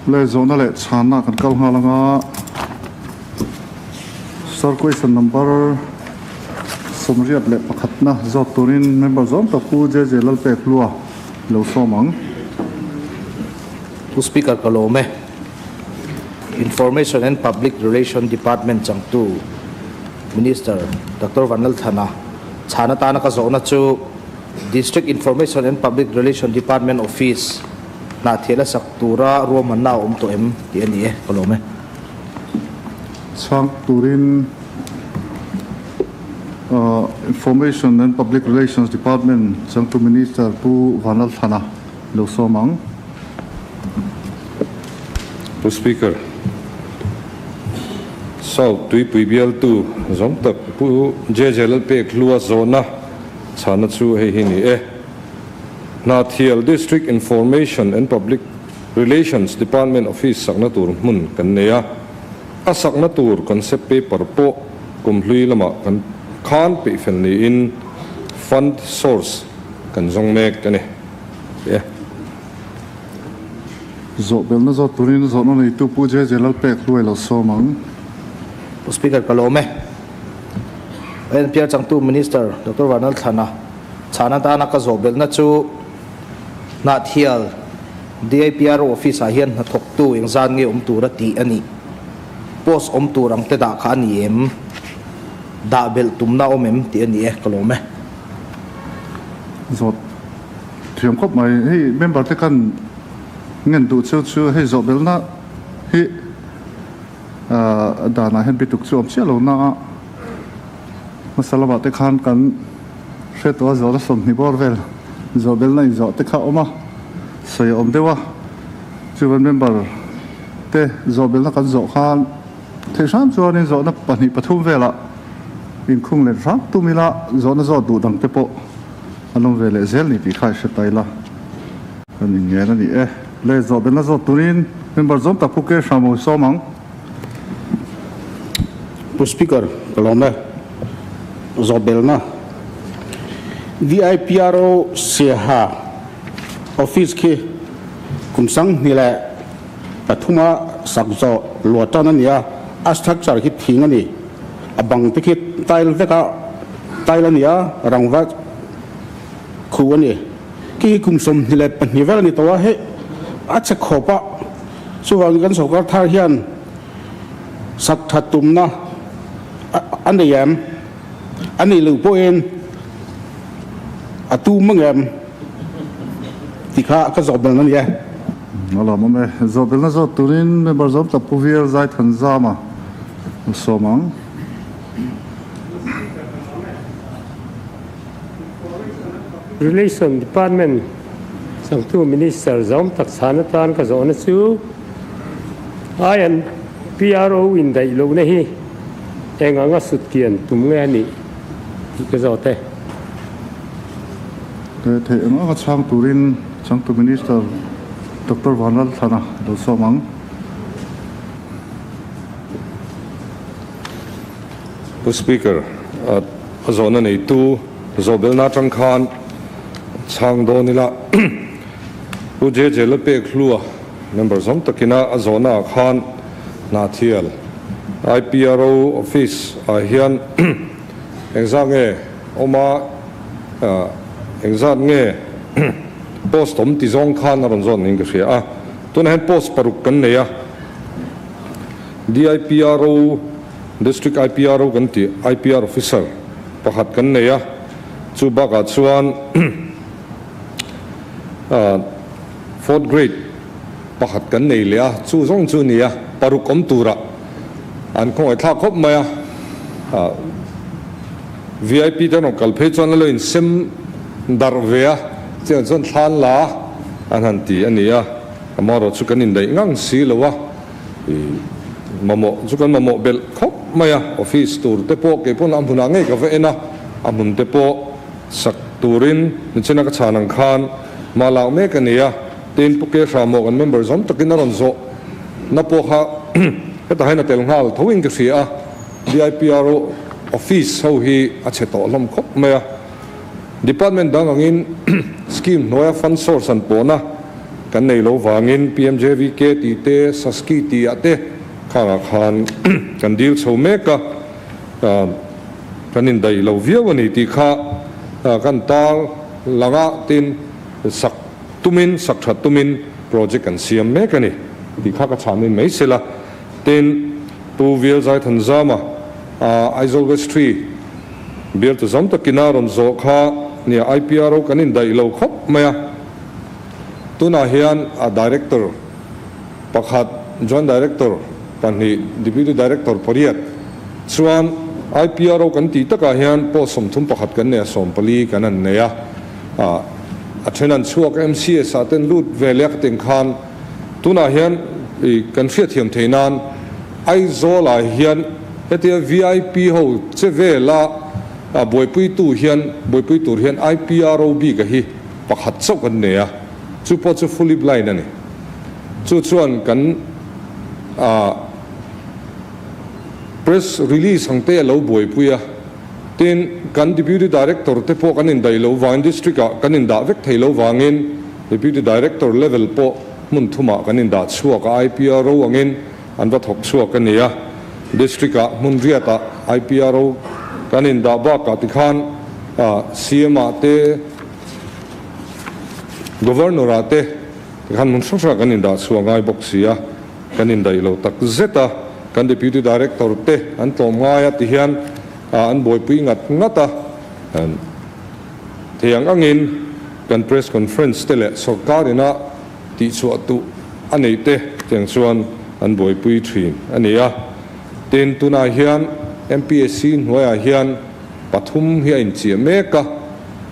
Le zawhna leh chhanna kan kal nghal anga Sir question number 81 na zawt turin member zawm tak Pu JJ Lalpekhlua lo sawm ang. Pu Speaker ka lawm e. Information and Public Relation Department changtu Minister Doctor Vanlalthana chhan atana ka zawhna chu District Information and Public Relation Department Office hna thial a sak tura ruahmanna a awm tawh em tih a ni e, ka lawm e. Chhang turin Information and Public Relations Department changtu Minister Pu Vanlalthlana lo sawm ang. Pu Speaker, South Tuipui bialtu zawm tak Pu JJ Lalpekhlua zawhna chhana chu hei hi ni e. Hnathial District Information and Public Relations Department Office sakna tur hmun kan nei a, a sakna tur concept paper pawh kum hlui lamah kan khan peih fel niin fund source kan zawng mek a ni. E. Zawhbelna zawt turin zawhna neitu Pu JJ Lalpek Hluai lo sawm ang. Pu Speaker ka lawm e. NPR changtu Minister Doctor Vanlal Thlana chhan atana ka zawhbelna chu Hnahthial DIPRO Office ah hian hnathawktu engzat nge awm tura tih a nih? Post awm tur ang te dah kha a ni em? Dah belh tumna awm em tih a ni e, ka lawm e. Zawt thiam khawp mai. Hei member te khan ngen duh chu chu hei zawhbelna hi danah hian bituk chu awm chiah lo na a, hmasa lamah te khan kan hre tawh a, zawhna 20 bawr vel zawhbelna inzawh te kha a awm a, sawi a awm deuh a, chuvan member te zawhbelna kan zawh khan theih hram chuanin zawhna pahnih pathum velah inkhung len hram tum ila zawhna zawt duh dang te pawh an awm ve leh zel ni tih kha i hre ta ila kan inngen a ni e. Le zawhbelna zawt turin member zawm tak Pu K Hram sawm ang. Pu Speaker, ka lawm e. Zawhbelna DIPRO Siaha Office khi kum 2003 a sak zawh luah tan a ni a, a structure khi thing a ni. A bang te khi tile vek a, tile a ni a, rangva khu a ni. Khi kum 22 vel a ni tawh a, hei a che khawp a, chuvangin kan sorkar thar hian sak that tumna a nei em? A nei lo pawhin a tum ang em? Tih kha ka zawh belna a ni e. A lawmawm e. Zawh belna zawt turin member zawm tak Pu Vial Zaithanzama a sawm ang. Relation Department changtu Minister zawm tak chhan atan ka zawhna chu I PRO indaih lohna hi eng anga sutkian tum nge a nih tih ka zawt e. He theih eng anga chhang turin changtu Minister Doctor Vanlalthlana lo sawm ang. Pu Speaker, a zawhna neitu zawhbelna atang khan chhang dawn ila Pu JJ Lalpekhlua member zawm takina a zawhna ah khan Hnahthial IPRO office ah hian engzat nge awm a, engzat nge post awm ti zawng khan a rawn zawt niin ka hria a. Tunah hian post paruk kan nei a, DIPRO District IPRO kan tih IPR Officer pakhat kan nei a, chu bakah chuan Fourth Grade pakhat kan nei leh a, chu zawng chu a ni a, paruk awm turah an khawngaihthlak khawp mai a, VIP te an rawn kal phei chuan a lo insem darh ve a, chutiang chuan thlan la an han ti a ni a, amaherawhchu chu kan indaih ngang si lo a. Mamawh chu kan mamawh belh khawp mai a, office tur te pawh kei pawn a hmunah ngei ka va en a, a hmun te pawh sak turin nichina ka chhan ang khan hma lak mek a ni a, tin Pu Ke Hramawh kan member zawm takin a rawn zawh na pawh kha hetah hian a tel nghal tho in ka hria a, DIPRO office ho hi a chhe tawh hlawm khawp mai a, department dang angin scheme hnuaia fund source an pawhna. kan nei lo vangin PMJVK tih te, SASCI tih ah te khangah khan kan dil chho mek a, kan indaih lo viau a ni tih kha kan tar lang a, tin sak tumin, sak that tumin project kan siam mek a ni tih kha ka chhan in mai sela. Tin, Pu Vial Zaithanzama, Aizawl West Tree bialtu zawm takina rawn zawh kha nia IPRO kan indaih lo khawp mai a. Tunah hian a Director pakhat, Joint Director pahnih, Deputy Director pariat chuan IPRO kan tih takah hian post 31 kan nei a, 14 kan han nei a. A then an chhuak MCS ah ten lut ve leh a ka tih ang khan Tunah hian kan hriatthiam theih nan Aizawlah hian hetia vip ho che vela buaipuitu hian buaipui tur hian IPRO bik a hi pakhat chauh kan nei a, chu pawh chu fully blind a ni. Chu chuan kan press release ang te a lo buaipui a, tin kan Deputy Director te pawh kan indaih loh vangin District ah kan indah vek thei loh vangin Deputy Director level pawh hmun thumah kan indah chhuak a, IPRO angin an va thawk chhuak a ni a. District ah hmun riatah IPRO kan indah bakah tikhan CM ah te, Governor ah te tikhan hmun hrang hrangah kan indah chhuah ngai bawk si a, kan indaih lo tak zet a. Kan Deputy Director te an tlawm ngai a tihian an buaipui ngat ngat a. Thei ang angin kan press conference te leh sorkar ina tihchhuah duh a neih te tiang chuan an buaipui thin a ni a. Tin, tunah hian MPSC hnuaiah hian pathum hi a inchiah mek a,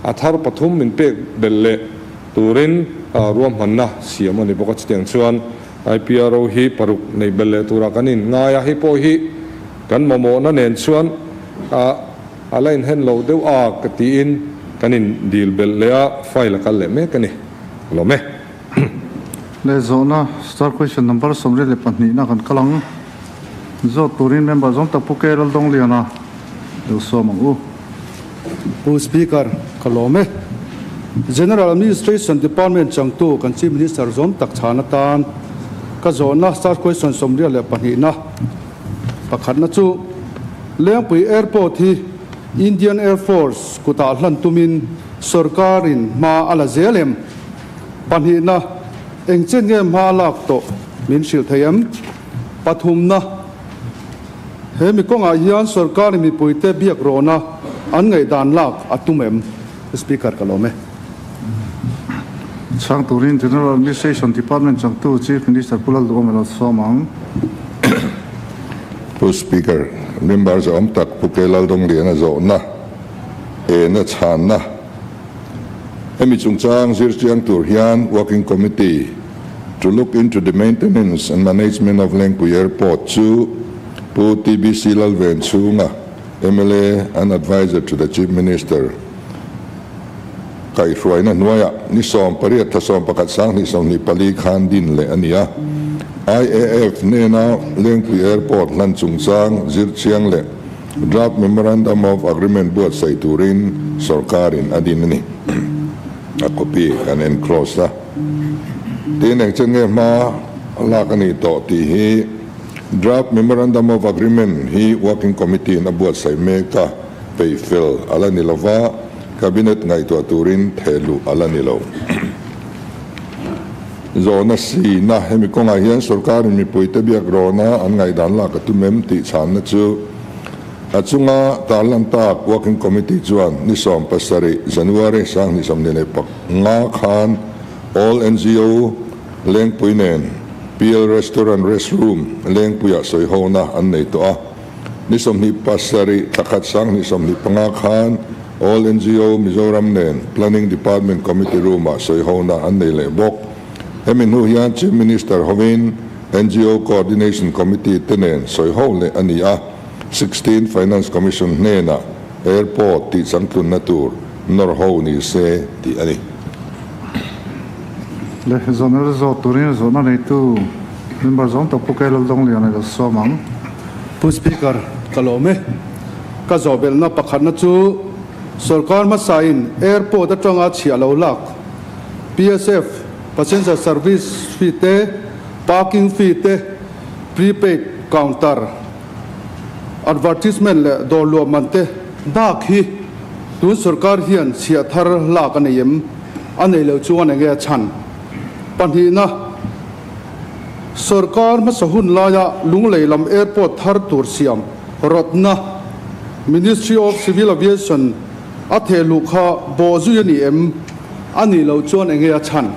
a thar pathum min pek belh leh turin ruahmanna siam a ni bawk a. Chutiang chuan IPRO hi paruk neih belh leh turah kan inngai a, hei pawh hi kan mamawhna nen chuan a. A la inhen lo deuh a ka tiin kan in dil belh leh a, file a kal leh mek a ni. Ka lawm e. Leh zawhna star question number 22 na kan kal ang. Zawt turin member zawng tak Pu K Laldawngliana lo sawm ang u. Pu Speaker, ka lawm e. General Administration Department changtu kan Chief Minister zawm tak chhan atan ka zawhna star question 22 na Pakhatna chu Lengpui Airport hi Indian Air Force kutah hlan tumin sorkarin hma a la zel em? Pahnihna, engchen nge hma a lak tawh min hrilh thei em? Pathumna, he mi kawngah hian sorkarin mipuite biak rawhna an ngaihdan lak a tum em? Speaker ka lawm e. Chhang turin General Administration Department changtu Chief Minister Pu Lalduhawm a lo sawm ang. Pu Speaker, member zawm tak Pu K. Laldawngliana zawhna, ena chhanna hemi chungchang zirchiang tur hian Working Committee to look into the maintenance and management of Lengpui Airport chu Pu TBC Lalvenchhunga, mla and Adviser to the Chief Minister, Kaihhruaina hnuaiah ni 18 thla 11 2024 khan din leh a ni a. IAF hnena Lengpui Airport hlan chungchang zirchiang leh Draft Memorandum of Agreement buatsaih turin sorkarin a din a ni. A copy kan enclosed a. Tin, engchen nge hma lak a nih tawh tih hi Draft Memorandum of Agreement hi Working Committee in a buatsaih mek a, peihfel a la ni lo va, Cabinet ngaihtuah turin thehluh a la ni lo. Zawhna sina hemi kawngah hian sorkarin mipuite biak rawna an ngaihdan lak a tum em tih chhanna chu a chunga tarlan tak Working Committee chuan ni 17 January 2025 khan All NGO Lengpui nen PL Restaurant Restroom Lengpuiah sawihona an nei tawh a. Ni 27 thla khat 2025 khan All NGO Mizoram nen Planning Department Committee Room-ah sawihona an nei leh bawk. Hemi hnu hian Chief Minister hovin NGO Coordination Committee te nen sawiho leh a ni a, 16 Finance Commission hnenah Airport tih changtlunna tur nawr ho ni se tih a ni. Le zawhna zawh turin zawhna neitu member zawng tak Pu K Laldawngliana i lo sawm ang. Pu Speaker, ka lawm e. Ka zawhbelhna pakhatna chu sorkar hmasain airport atanga chhiah lo lak PSF. Passenger service fee te, parking fee te, prepaid counter, advertisement leh dawr luah man te bak hi tun sorkar hian chhiah thar lak a nei em? A nei lo chuan enge a chhan? Pahnihna, sorkar hmasa hun laia Lunglei lam airport thar tur siam rawtna Ministry of Civil Aviation a thehluh kha bawhzui a ni em? A nih loh chuan enge a chhan?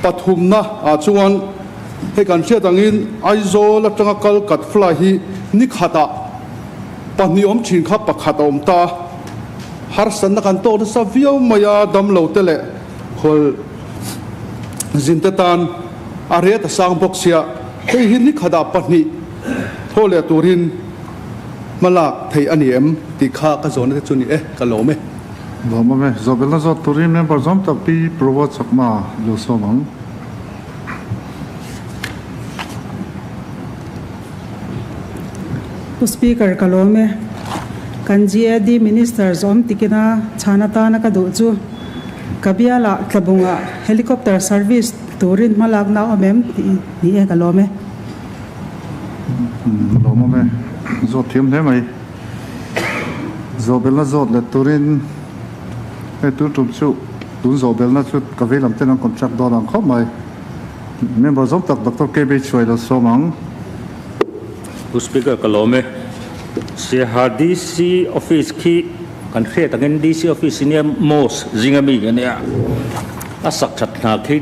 Pathumna ah chuan hei kan hriat angin Aizawl atanga kal kat fly hi ni khatah pahnih awm thin kha pakhat a awm ta a, harsatna kan tawk nasa viau mai a, damlo te leh khawl zin te tan a rate a sang bawk sia, hei hi ni khatah pahnih thaw leh turin hma lak theih a ni em tih kha ka zawhna te chu ni e, ka lawm e. Lawm awm e. Zawhbelna zawt turin member zawm tak Pi Prabhat Chakma lo sawm ang. Pu Speaker ka lawm e. Kan GAD Minister zawm tikina chhan atana ka duh chu ka bialah tlabungah helicopter service turin hmalakna a awm em tih ni e ka lawm e. Lawm awm e. Zawt thiam hle mai. Zawhbelna zawt let turin hei tun tum chu tun zawhbelna chu ka vei lam ten an contract dawn ang khawp mai. Member zawng tak Doctor KB Chhuai lo sawm ang. Pu Speaker ka lawm e. Siaha DC office khi kan hriat angin DC office hi nia most zinga mi a nia. A sak that hna khi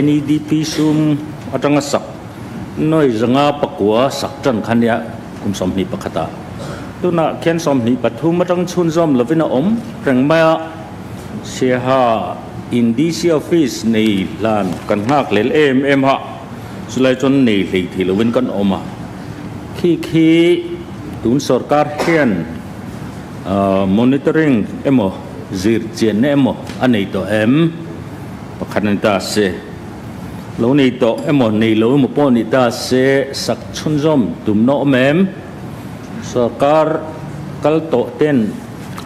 NEDP sum atanga sak Noi zanga pakua sak tan kha nia kum 21 ah. Tunah khian 23 atang chhunzawm lovin a awm reng mai a. Siaha in DC office nei hlan kan nghak lel em em a, chulai chuan nei hlei thei lovin kan awm a. Khi khi tun sorkar hian monitoring emaw zir chianna emaw a nei tawh em? Pakhat a ni ta se. Lo nei tawh emaw nei lo emaw pawh ni ta se sak chhunzawm tum nawh awm em? Sorkar kal tawh ten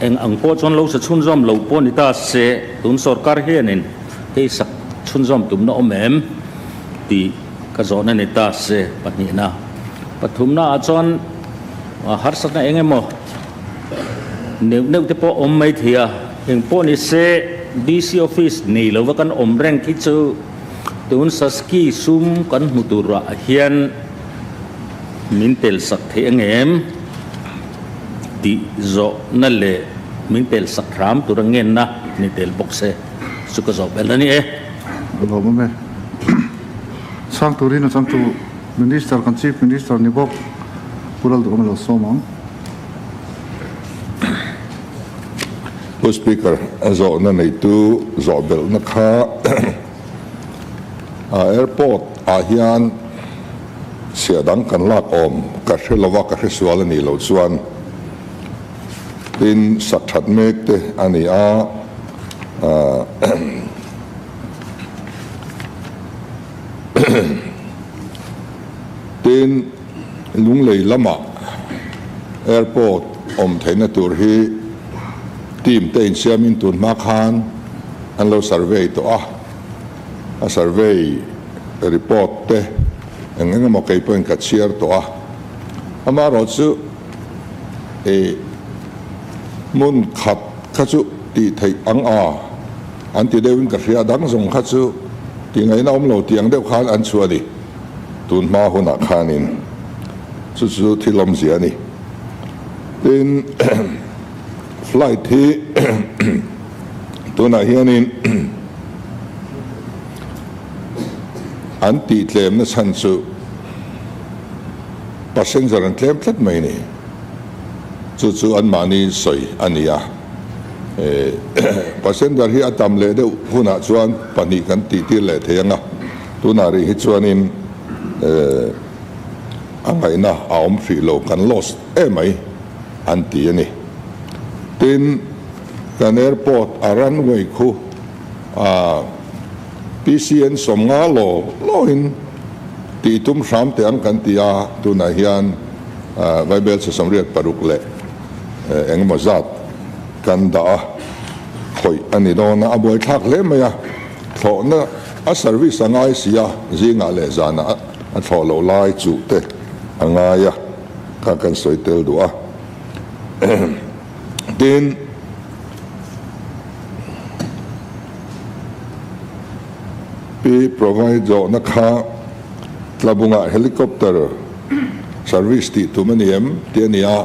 eng ang pawh chuan lo sa chhunzawm lo pawh ni ta se tun sorkar hianin hei sak chhunzawm tum nawh awm em tih ka zawhna ni ta se pahnihna. Pathumna ah chuan harsatna eng emaw neuh neuh te pawh awm mai thei a, eng pawh ni se DC office nei lova kan awm reng khi chu tun Saski sum kan hmu turah hian min tel sak theih ang em tih zawhna leh min tel sak hram tur a ngenna ni tel bawk se chu ka zawh belh a ni e. A lawm awm e. Chhang turin a changtu Minister kan Chief Minister ni bawk Pu Lalduhawm lo sawm ang. Pu Speaker, a zawhna neitu zawh belhna kha airport ah hian chhiah dang kan lak awm ka hre lo a, ka hre sual a nih loh chuan tin sak that mek te a ni a, tin Lunglei lamah airport awm theihna tur hi team te insiamin tun hma khan an lo survey tawh a, a survey report te eng eng emaw kei pawhin ka chhiar tawh a, amaherawhchu ih hmun khat kha chu tih theih ang a an ti deuhin ka hria, dang zawng kha chu tih ngaihna awm lo tih ang deuh khan an chhuah a ni. Tun hma hunah khanin chu chu thil awmzia a ni. Tin, flight hi tunah hianin an tih tlemna chhan chu passenger an tlem tlat mai a ni. Chu chu anmahni sawi a ni a. Passenger hi a tam leh deuh hunah chuan pahnih kan tih tir leh thei ang a. Tunah rih hi chuanin a ngaihna a awm hrih lo, kan lost emai an ti a ni. Tin, kan airport a runway khu PCN 50 law lawin tih tum hram teh ang kan ti a, tunah hian Vaibelchhe 86 leh engemaw zat kan dah a, khawih a ni dawn a, a buaithlak hle mai a, thlawhna. A service a ngai si a, zingah leh zanah a thlawh loh lai chuh te a ngai a, kha kan sawi tel duh a. Tin, Pi provide zawhna kha Tlabungah helicopter service tih tum a ni em tih a ni a,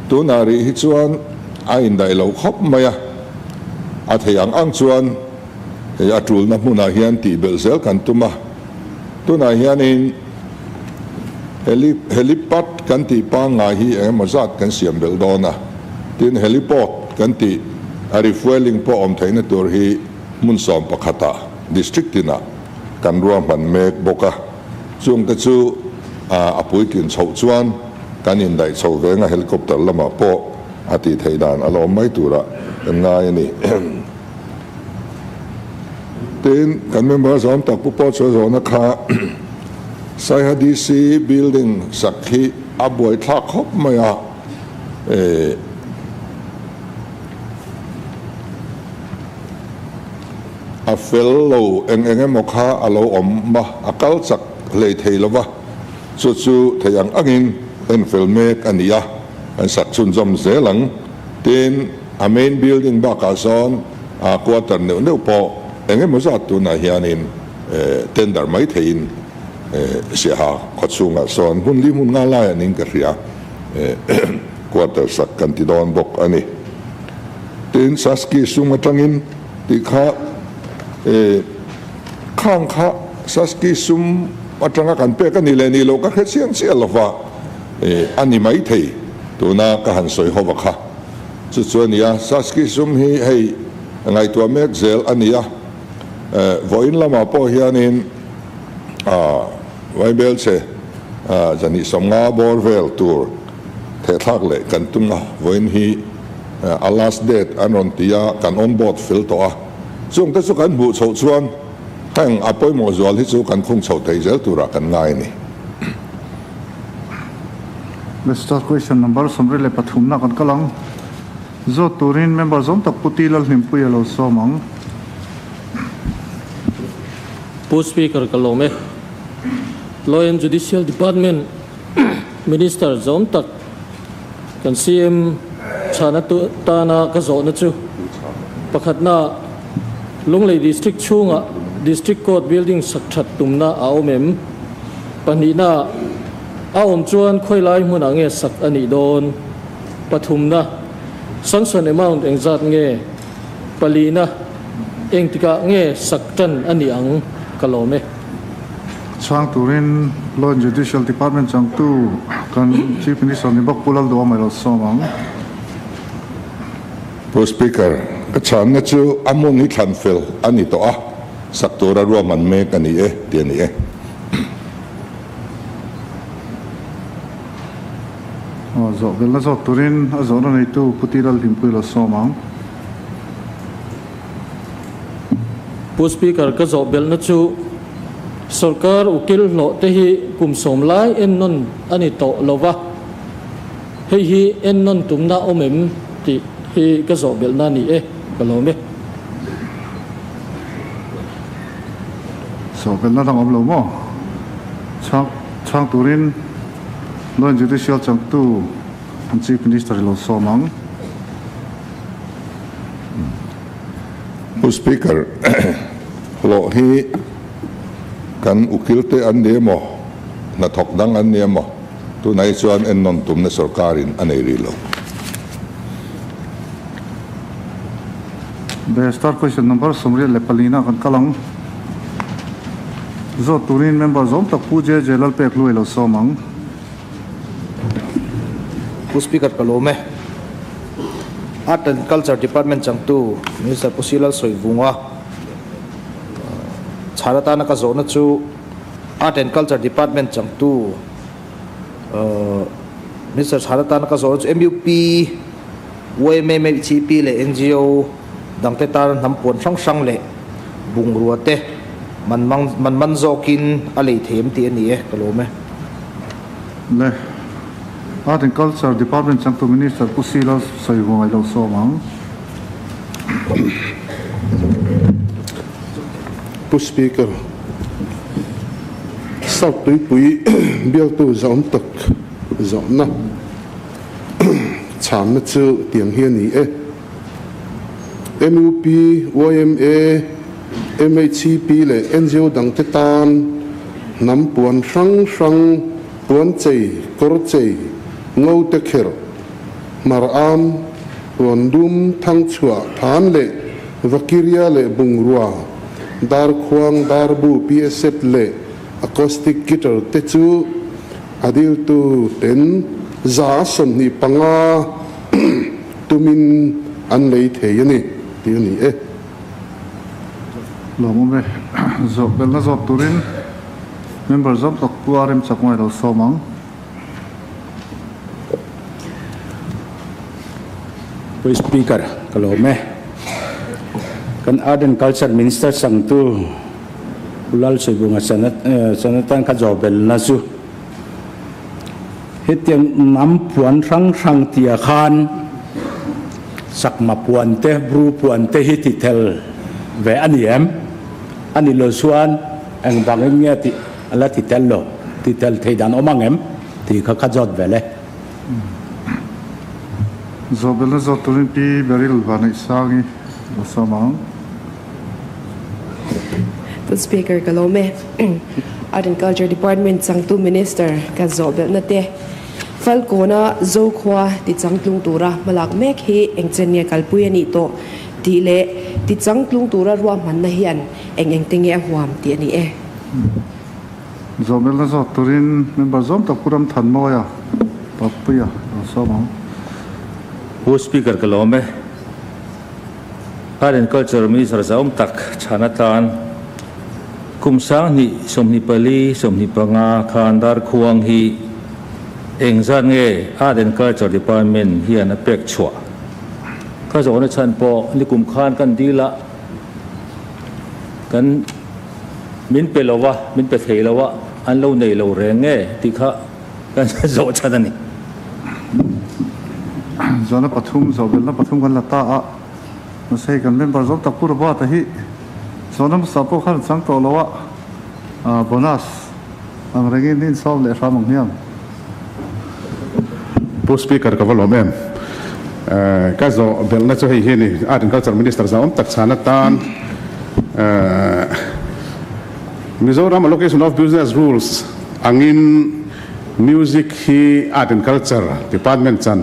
tunah rih hi chuan a indaih lo khawp mai a, a thei ang ang chuan hei a tulna hmunah hian tih belh zel kan tum a, tunah hianin heli helipad kan tih pangngai hi eng emaw zat kan siam belh dawn a, tin heliport kan tih a refuelling pawh awm theihna tur hi hmun 11ah district tinah kan ruahman mek bawk a, chungte chu a puitlin chhoh chuan kan indaih chho veng a, helicopter lamah pawh a tih theih dan a la awm mai turah kan ngai a ni. Tin, kan member zawm tak Pu Paul Chawizawna kha Saiha DC building sak hi a buaithlak khawp mai a, A fel lo eng eng emaw kha a lo awm a, a kal chak hlei thei lo va, chu chu thei ang angin en fel mek a ni a, kan sak chhunzawm zel ang. Tin, a main building bakah sawn a quarter neuh neuh pawh eng emaw zat tunah hianin tender mai theiin Siaha khawchhungah sawn hmun li hmun nga lai anin ka hria, quarter sak kan ti dawn bawk a ni. Tin, Saski sum atangin tih kha e khang kha Saski sum atanga kan pek a ni leh ni lo ka hre chiang chiah lo va, e a ni mai thei tuna ka han sawi ho va kha. Chu chu a ni a, Saski sum hi hei ngaihtuah mek zel a ni a, e vawiin lamah pawh hianin a Vaibelchhe zahnih 50 bawr vel tur thehthlak leh kan tum a, vawiin hi a last date an rawn ti a, kan on board fel tawh a, chungte chu kan hmuh chhoh chuan heng a pawimawh zual hi chu kan khung chhoh thei zel turah kan ngai a ni. Let's start question number 73 na kan kal ang. Zawt turin member zawm tak Pu T Lalhlimpuia lo sawm ang. Pu Speaker ka lawm e. Law and Judicial Department Minister zawm tak kan CM chhana tana ka zawhna chu pakhatna Lunglei District chhungah District Court building sak that tumna a awm em? Pahnihna a awm chuan khawilai hmunah nge sak a nih dawn? Pathumna sanction amount engzat nge? Palina, Engtikah nge sak tan a nih ang ka lawm e. Chhang turin Law and Judicial Department changtu kan Chief Minister ni bawk Pu Lalduhawm a lo sawm ang. Pu Speaker, ka chhanna chu a hmun hi thlan fel a ni tawh a, sak tura ruahman mek a ni e tih a ni e. Aw, zawh belna zawt turin a zawhna neitu Pu Ti Lalhlimpui lo sawm ang. Pu Speaker, ka zawh belhna chu sorkar ukil hlawh te hi kum 10 lai ennawn a ni tawh lo va, hei hi ennawn tumna awm em tih hi ka zawh belhna a ni e, ka lawm e. Zawh belhna dang awm lo maw? Chhang chhang turin. Law and Judicial changtu an Chief Minister i lo sawm ang. Pu Speaker, hlawh hi kan ukil te an ni emaw, hnathawk dang an ni emaw, tunah hi chuan ennawn tumna sorkarin a nei rih lo. The star question number 84 na kan kal ang. Zawt turin member zawm tak Pu JJ Lalpek Hluai lo sawm ang. Pu Speaker ka lawm e. Art and Culture Department changtu Minister Pu Silal Sawivunga chhan atana ka zawhna chu Art and Culture Department changtu Minister chhan atana ka zawhna chu MUP Yma, MHCP leh ngo dangte tana hnam puan hrang hrang leh bungrua te man mang man man zawkin a lei thei em tih a ni e, ka lawm e. Le Art and Culture Department changtu Minister Pu Sila sawi vuangai lo sawm ang. Pu Speaker, South Tuipui bialtu zahawm tak zawhna chhamna chu tiang hi a ni e. Mup, yma, MHCP leh ngo dangte tan hnam puan hrang hrang, puan chei, kawr chei, ngo te kherh, hmar am, puan dum, thangchhuah, than leh vakiria leh bungrua, darkhuang, darbu, PSet leh acoustic guitar te chu a diltu ten 25% tumin an lei thei a ni tih a ni e. Lawmawm e. Zawh belhna zawt turin member zawm tak Pu RM Chakma i lo sawm ang. Pu Speaker, ka lawm e. Kan Art and Culture Minister changtu Pu Lalsawibunga Sanatan kha zawh belhna chu hetiang hnam puan hrang hrang tia khan Chakma puan te, Bru puan te hi ti tel ve a ni em? A ni lo chuan engvangin nge tih A la ti tel lo, ti tel thei dan awm ang em? tih kha ka zawt vel e. Zawh belna zawt turin Pi Beryl Vanneihsangi lo sawm ang. Pu Speaker ka lawm e. Art and Culture Department changtu Minister ka zawh belhna te Falkawna Zokhua ti changtlung tura hmalak mek hi engchen nge kalpui a nih tawh tih leh ti changtlung tura ruahmanna hian eng eng te nge a huam tih a ni e. Zawhmelna zawt turin member zawm tak Pu Ramthanmawia, Papuia lo sawm ang. Pu Speaker ka lawm e. Art and Culture Minister zauhawm tak chhan atan kum 2024 25 khan Darkhuang hi engzat nge Art and Culture Department hian a pek chhuah? Ka zawhna chhan pawh nikum khan kan dil a, kan Min pe lo a, min pe thei lo a, an lo nei lo reng nge tih kha kan zawh chan a ni. Zawhna pathum, zawhbelhna pathum kan la ta a, mahse hei kan member zawk tak Pu Robert-a hi zawhna hmasa pawh khan a chang tawh lo a, bonus ang rengin insawm leh hram ang hian. Pu Speaker ka va lawm em. Ka zawh belhna chu hei hi a ni, Art and Culture Minister zahawm tak chhan atan Mizoram Allocation of Business Rules angin Music hi Art and Culture Department chan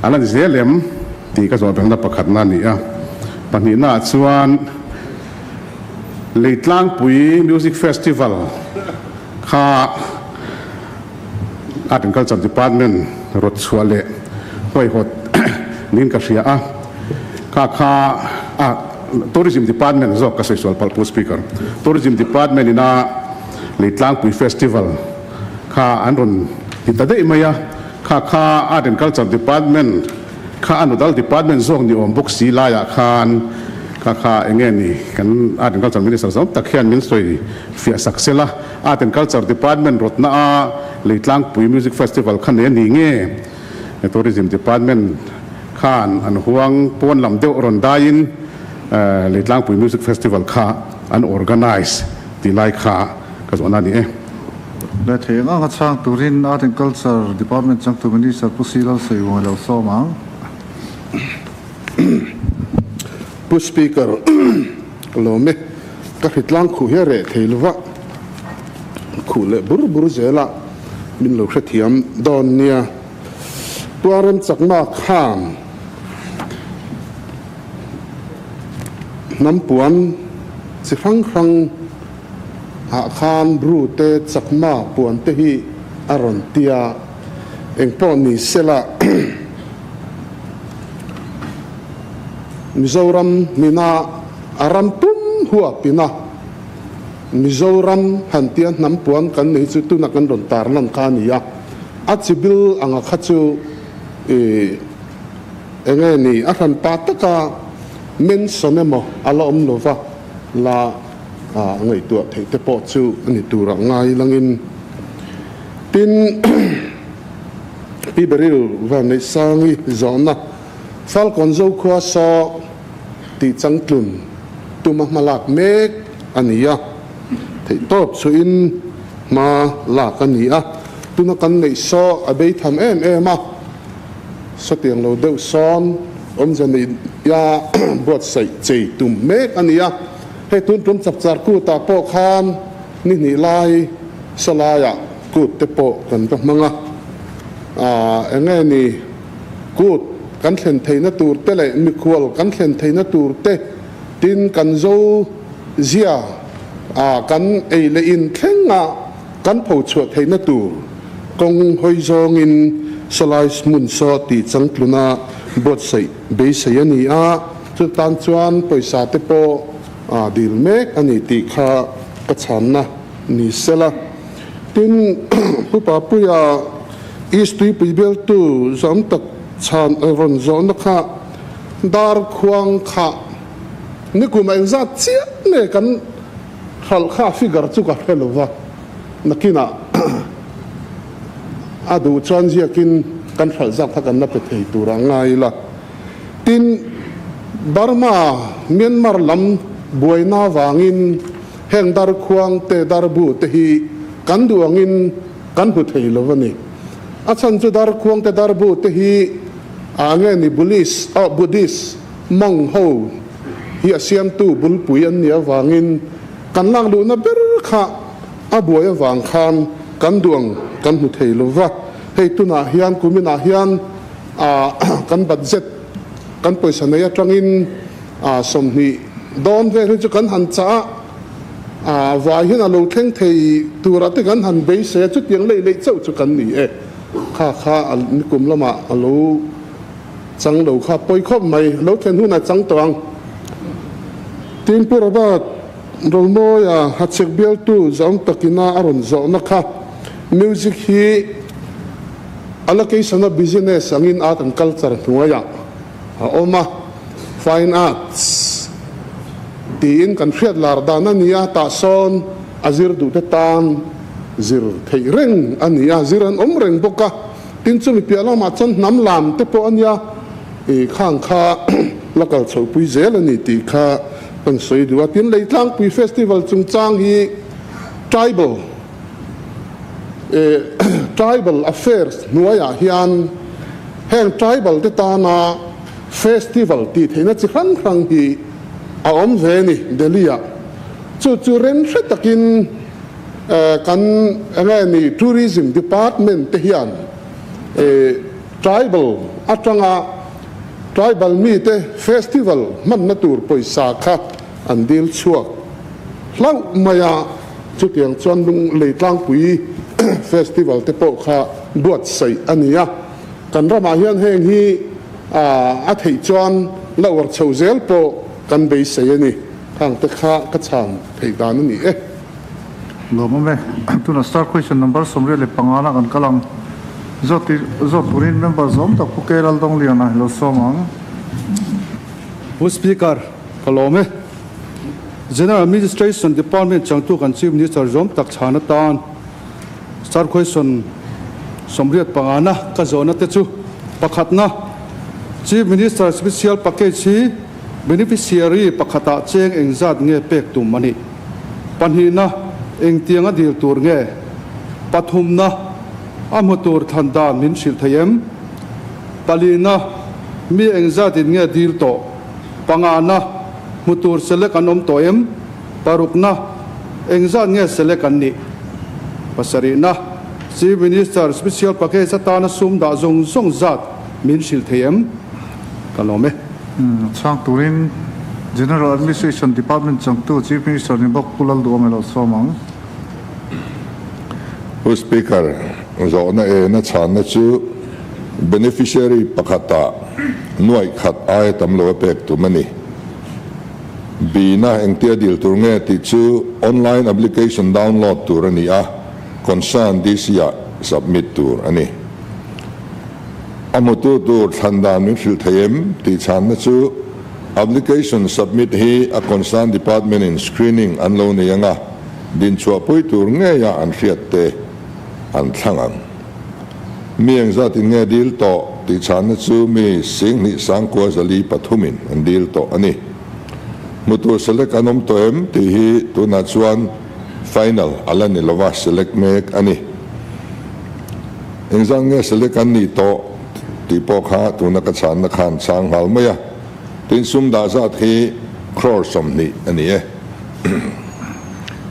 a la ni zel em tih ka zawh belhna pakhatna a ni a. Pahnihnaah chuan Leitlangpui Music Festival Kha Art and Culture Department rawt chhuah leh huaihawt niin ka hria a, kha kha a Tourism Department zawk ka sawi sual palh Pu Speaker. Tourism Department ina Leitlangpui Festival kha an rawn ti ta daih mai a, kha kha Art and Culture Department kha a nodal department zawk ni awm bawk si laiah khan kha kha eng nge ni kan Art and Culture Minister zawng tak hian min sawi fiah sak sela Art and Culture Department rawtna a Leitlangpui Music Festival kha nei a ni nge Tourism Department khan an huang pawn lam deuh rawn daiin Leitlangpui Music Festival kha an organise tih lai kha ka zawhna a ni e. Leh thei ang anga chhang turin Art and Culture Department changtu Minister Pu Si Lalsawiwng a lo sawm ang. Pu Speaker, ka lawm e. Ka hritlang khuh hi a reh thei lova, khuh leh bur bur zela min lo hrethiam dawn nia. Tuarem chakma khan hnam puan chi hrang hrang ah khan Bru te chakma puan te hi a rawn tia, engpawh ni sela Mizoram nina A ram pum huapin a Mizoram han tia hnam puan kan nei chu tuna kan rawn tar lan kha a ni a, a chi bil anga kha chu ih eng nge ni a hran pa taka mention emaw a la awm lo va, la ngaihtuah theih te pawh chu a ni turah ngai langin. Tin, Pi Beryl Vanneihsangi zawhna Falkawn Zokhua saw tih changtlun. tuma hma lak mek a ni a, theihtawp chhuihin hma lak a ni a, tuna kan neih saw a bei tham em em a, sawtiang lo deuh sawn awmze neia buatsaih chei tum mek a ni a, hei tun tum chapchar kutah pawh khan ni hnih lai sawlaiah kut te pawh kan va hmang a, eng nge ni kut kan thlen theihna tur te leh mikhual kan thlen theihna tur te tin kan zo zia kan ei leh in thlenga kan pho chhuah theihna tur kawng hawi zawngin sawlai hmun saw tih changtluna buatsaih beisei a ni a, chutan chuan pawisa te pawh dil mek a ni tih kha ka chhanna ni sela. Tin, Pu Papuia East Tuipui bialtu zawm tak chhan rawn zawhna kha dar khuang kha nikum a engzat chiah nge kan hralh kha figure chu ka hre lo va, nakinah a duh chuan ziakin kan hralh zat kha kan la pe thei tur a ngai ila. Tin, Burma, Myanmar lam buaina vangin Heng darkhuang te, darbu te hi kan duh angin kan hmu thei lo a ni. A chhan chu darkhuang te, darbu te hi ah nge ni Bulis, oh Buddhist monk ho hi a siamtu bulpui an nih avangin kan lak luhna ber kha a buai avang khan kan duh ang kan hmu thei lo va. Hei tunah hian kuminah hian ah kan budget kan pawisa nei atangin A 20 dawn vel hi chu kan han chah a, a vai hian a lo thleng thei tura te kan han beisei a, chutiang lei lei chauh chu kan ni e. Kha kha a nikum lamah a lo chang lo kha pawi khawp mai, a lo thlen hunah chang tawh ang. Tin Pu Robert Rolmawia hachhek bialtu zawng takina a rawn zawhna kha music hi allocation of business angin art and culture hnuaiah a awm a, Fine Arts tiin kan hriat lar dan a ni a, tah sawn a zir duhte tan zir theih reng a ni a, zir an awm reng bawk a, tin chumi piah lamah chuan hnam lam te pawh a nia, ih khang kha la kal chhohpui zel a ni tih kha kan sawi duh a, tin Leitlangpui Festival chungchang hi Tribal Tribal Affairs hnuaiah hian heng tribal te tana festival tih theihna chi hrang hrang hi a awm ve a ni Delhi-ah. Chu chu rem hre takin kan enge ni Tourism Department te hian tribal atanga tribal mite festival hmanna tur pawisa kha an dil chhuak hlauh mai a. Chutiang chuan Lunglei Tlangpui Festival te pawh kha buatsaih a ni a, kan ramah hian heng hi a theih chuan la uar chho zel pawh kan beisei a ni. Khang te kha ka chhan theih dan a ni e. Lawmawm e. Tuna star question number 35 na kan kal ang. Zawt zawt turin member zawm tak Pu K Laldongliana hi lo sawm ang. Pu Speaker, ka lawm e. General Administration Department changtu kan Chief Minister zawm tak chhan atan Star Question 85 na ka zawhna te chu pakhatna Chief Minister Special Package hi beneficiary pakhatah cheng engzat nge pek tum a nih? Pahnihna engtianga dil tur nge? Pathumna a hmu tur thlan dan min hrilh thei em? Palina mi engzatin nge dil tawh? Pangana, hmu tur select an awm tawh em? Parukna, engzat nge select an nih? Pasarihna, Chief Minister Special Package atana sum dah zawng zawng zat min hrilh thei em? Ka lawm e. Chhang turin General Administration Department changtu Chief Minister ni bawk Pu Lalduhawm ilo sawm ang. Pu Speaker, zawhna ena chhanna chu beneficiary pakhatah nuaih khat aia tam lo a pek tum a ni. Bina engtia dil tur nge tih chu online application download tur a ni a, concern DC-ah submit tur a ni. A hmutu tur thlan dan min hrilh thei em tih chhanna chu application submit hi a concern department-in screening an lo nei ang a, Dinchhuahpui tur ngeia an hriat te an thlang ang. Mi engzatin nge dil tawh tih chhanna chu mi 124 zathumin an dil tawh a ni. Hmu tur select an awm tawh em tih hi tunah chuan final a la ni lova, select mek a ni. Engzat nge select an nih tawh tih pawh kha tuna ka chhanna khan chhang nghal mai a. Tin sum dah zat hi crore 20 a ni e.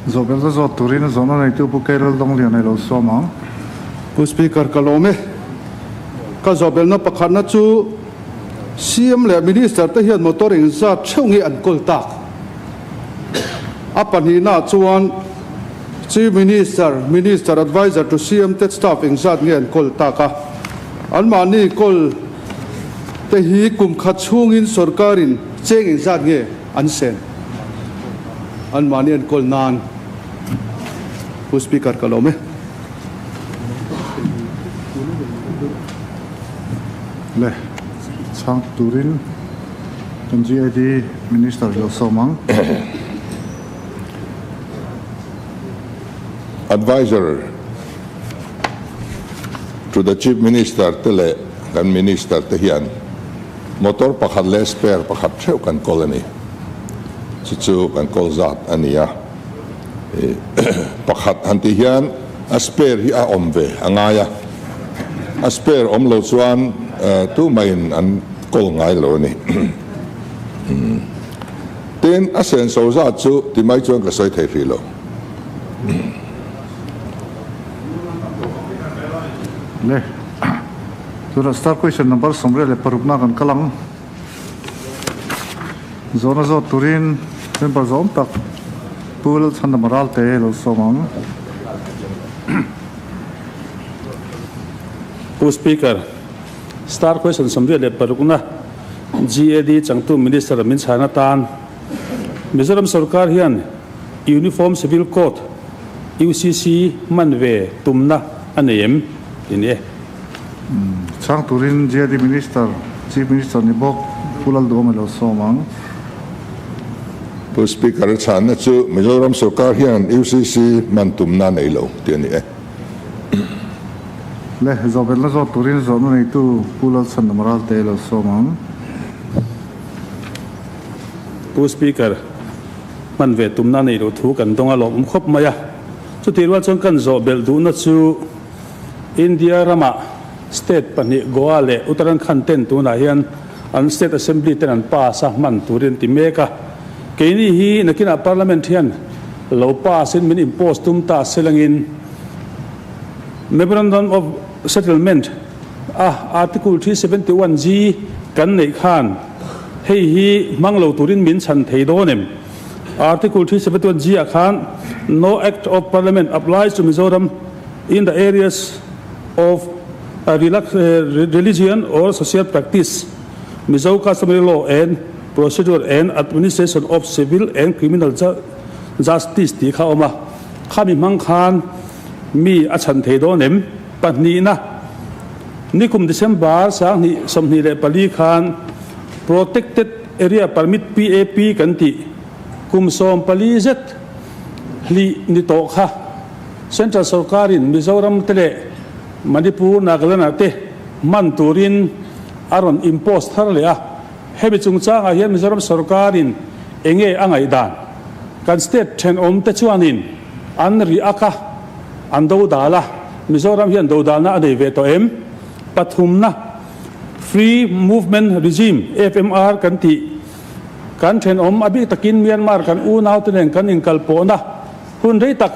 Zawhbelna zawt turin a zawhna neitu Pu Keirel Dawnglian ei lo sawm ang. Pu Speaker ka lawm e. Ka zawhbelna pakhatna chu CM leh Minister te hian motor engzat theuh nge an kawl tak? A pahnihnaah chuan Chief Minister, Minister Adviser to CM te staff engzat nge an kawl tak a? Anmahni kawl te hi kum khat chhungin sorkarin cheng engzat nge an sen? Anmahni an kawl nan Pu Speaker ka lawm e. Le chhang turin kan GAD Minister lo sawm ang. Adviser to the Chief Minister te leh kan Minister te hian motor pakhat leh spare pakhat theuh kan kawl a ni. Chu chu kan kawl zat a ni a. Pakhat han tih hian a spare hi a awm ve a ngai a, a spare awm lo chuan tumah-in an kawl ngai lo a ni. Tin, a senso zat chu ti mai chuan ka sawi thei hrih lo. Le, tunah star question number 36 na kan kal ang. Zawhna zawt turin member zawm tak Pu Lalchhandama Ralte lo sawm ang. Pu Speaker, Star Question 86 na GAD changtu Minister min chhan atan Mizoram sorkar hian Uniform Civil Code, UCC, hman ve tumna a nei em? Ti ni e. Chhang turin GAD Minister, Chief Minister ni bawk Pu Lalduhawm a lo sawm ang. Pu Speaker, a chhanna chu Mizoram sorkar hian UCC hman tumna a nei lo tih a ni e. Le, zawhbelna zawt turin zawhna neitu Pu Lalchhandam Ralte a lo sawm ang. Pu Speaker, hman ve tumna nei loh thu kan dawng a lawmawm khawp mai a. Chutih rual chuan kan zawh belh duhna chu India ramah state pahnih Goa leh Uttarakhand ten tunah hian an state assembly ten an pass a hman turin an ti mek a. Keini hi nakinah parliament hian lo pass in min impose tum ta selangin Memorandum of Settlement a Article 371 G kan neih khan hei hi hmang lo turin min chhan thei dawn em? Article 371 G ah khan No Act of Parliament applies to Mizoram in the areas of religion or social practice, Mizo customary law and procedure and administration of civil and criminal justice tih kha a awm a. Khami hmang khan mi a chhan thei dawn em? Pahnihna, Nikum December 2024 khan Protected Area Permit, PAP, kan tih kum 14 zet hlih ni tawh kha Central sorkarin Mizoram te leh Manipur, Nagaland ah te hman turin a rawn impose thar leh a. Hemi chungchangah hian Mizoram sorkarin enge a ngaihdan? Kan state thenawm te chuanin an ri ak a, an do dal a, Mizoram hian do dalna a nei ve tawh em? Pathumna, Free Movement Regime, FMR, kan tih kan thenawm a bik takin Myanmar kan unaute nen kan inkalpawhna hun rei tak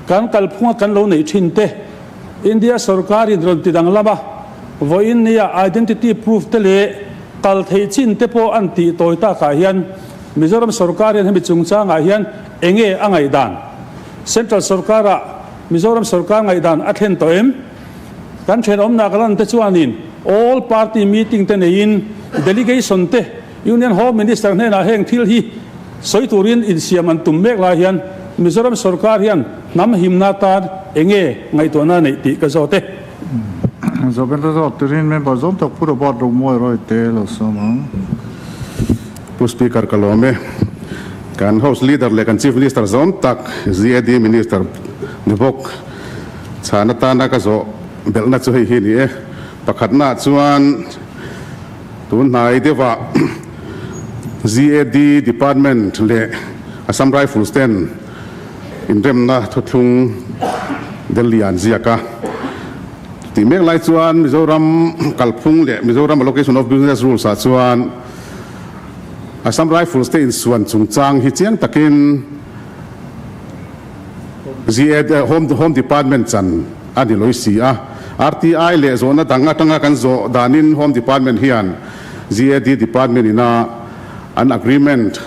kan kalphunga kan lo neih thin te India sorkarin rawn ti danglam a, vawiin nia identity proof te leh kal theih chin te pawh an tih tawi takah hian Mizoram sorkar hian hemi chungchangah hian enge a ngaihdan? Central sorkarah Mizoram sorkar ngaihdan a thlen tawh em? Kan thenawmnak ran te chuanin all party meeting te neiin delegation te Union Home Minister hnenah heng thil hi sawi turin insiam an tum mek lai hian Mizoram sorkar hian hnam himna tan enge ngaihtuahna neih tih ka zawt e. Zawhbelna zawt turin member zawm tak Pu Robert Romawi Royte lo sawm ang. Pu Speaker ka lawm e. Kan House Leader leh kan Chief Minister zawm tak GAD Minister ni bawk chhan atana ka zawh belhna chu hei hi a ni e. Pakhatnaah chuan tun hnai deuhah. GAD Department leh Assam Rifles ten inremna thuthlung Delhi ah an ziak a. Tih mek lai chuan Mizoram kalphung leh Mizoram Allocation of Business Rules ah chuan Assam Rifles te insuan chungchang hi chiang takin GAD Home Department chan a ni lawih si a. RTI leh zawhna dang atanga kan zawh danin Home Department hian GAD Department ina an agreement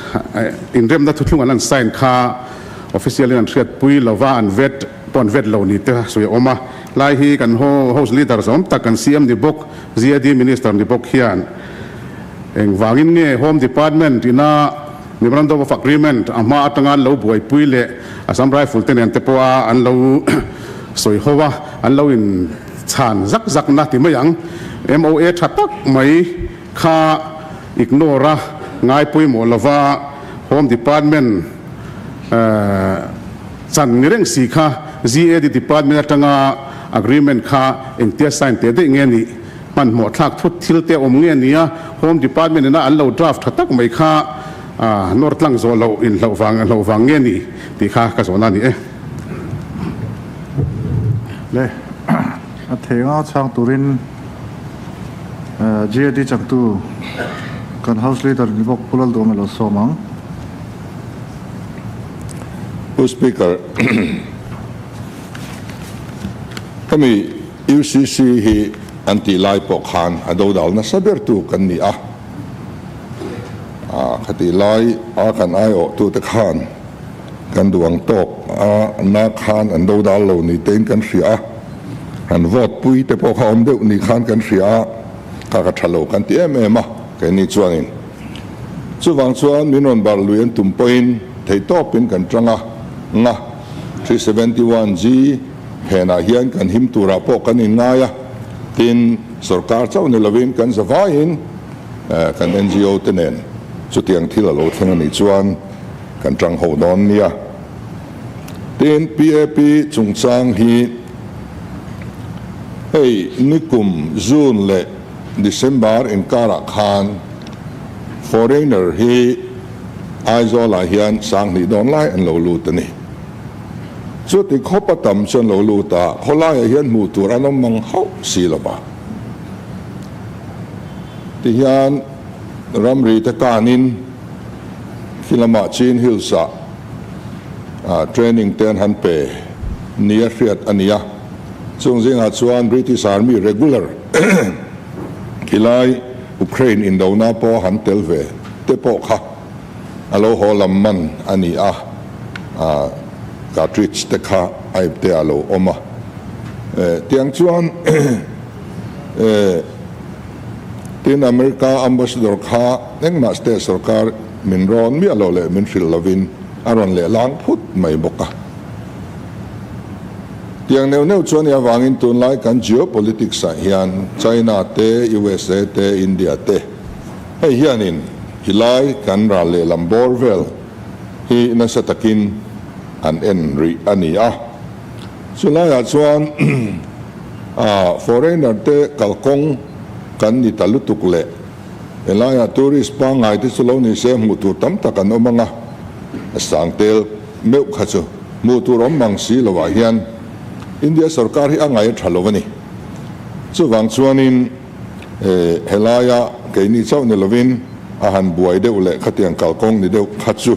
inremna thuthlung an an sign kha official in an hriatpui lova an vet pawh an vet lo ni te sawi a awm a. Lai hi kan House Leader zawm tak kan CM ni bawk GAD Minister ni bawk hian engvangin nge Home Department ina Memorandum of Agreement a hma atanga an lo buaipui leh Assam Rifle te nen te pawha an lo sawi ho a, an lo in chhan zak zak na ti mai ang. MOA tha tak mai kha ignore a ngai pawimawh lova Home Department chan ni reng si kha GAD Department atanga agreement kha engtia sign teh daih nge nih? Hmanhmawh thlak thut thil te awm nge nia Home Department ina an lo draft tha tak mai kha nawr tlang zawh loh in hlauh vang hlauh vang nge ni tih kha ka zawhna a ni e. Le a thei anga chhang turin GAD changtu kan House Leader ni bawk Pu Lalduhawm a lo sawm ang. Pu Speaker, hemi UCC hi an tih lai pawh khan a dodal nasa ber tu kan ni a, khatih lai a kan aiawhtute khan kan duh ang tawk a na khan an dodal lo ni tein kan hria a, an vote pui te pawh kha awm deuh ni khan kan hria a, kha ka tha lo kan ti em em a, keini chuanin chuvang chuan min rawn bar lui an tum pawhin theihtawpin kan tang a, nga 371G. Phenah hian kan him turah pawh kan inngai a, tin, sorkar chauh ni lovin kan zavaiin kan ngo te nen chutiang thil a lo thleng a nih chuan kan tang ho dawn nia. Tin, PAP chungchang hi hei nikum June leh December inkarah khan foreigner hi Aizawlah hian 2000 dawn lai an lo lut a ni. Chuti khawp a tam chuan lo lut a, khawlaiah hian hmuh tur an awm mang hauh si lo va. Tihian ramri te kanin khi lamah Chin Hills ah training te an han pe nia hriat a ni a, chung zingah chuan British Army regular khilai Ukraine indona pawh han tel ve te pawh kha A lo haw lam man a ni a, cartridge te kha a ipte ah a lo awm a. Tiang chuan tin America Ambassador kha engmah state sorkar min rawn miah lo leh min hrilh lovin a rawn leh lang phut mai bawk a. Tiang neuh neuh chuan i avangin tunlai kan geopolitics ah hian China te, USA te, India te Hei hianin hilai kan ral lehlam bawr vel hi nasa takin an en rih a ni a. Chulaiah chuan foreigner te kalkawng kan ni ta lutuk leh helaiah tourist pangngai te chu lo ni se hmuh tur tam tak an awm ang a, a sang tel meuh kha chu hmuh tur awm mang si lovah hian India sorkar hi a ngaih a tha lo a ni. Chuvang chuanin. Helaia keini chauh ni lovin a han buai deuh leh khatiang kalkawng ni deuh kha chu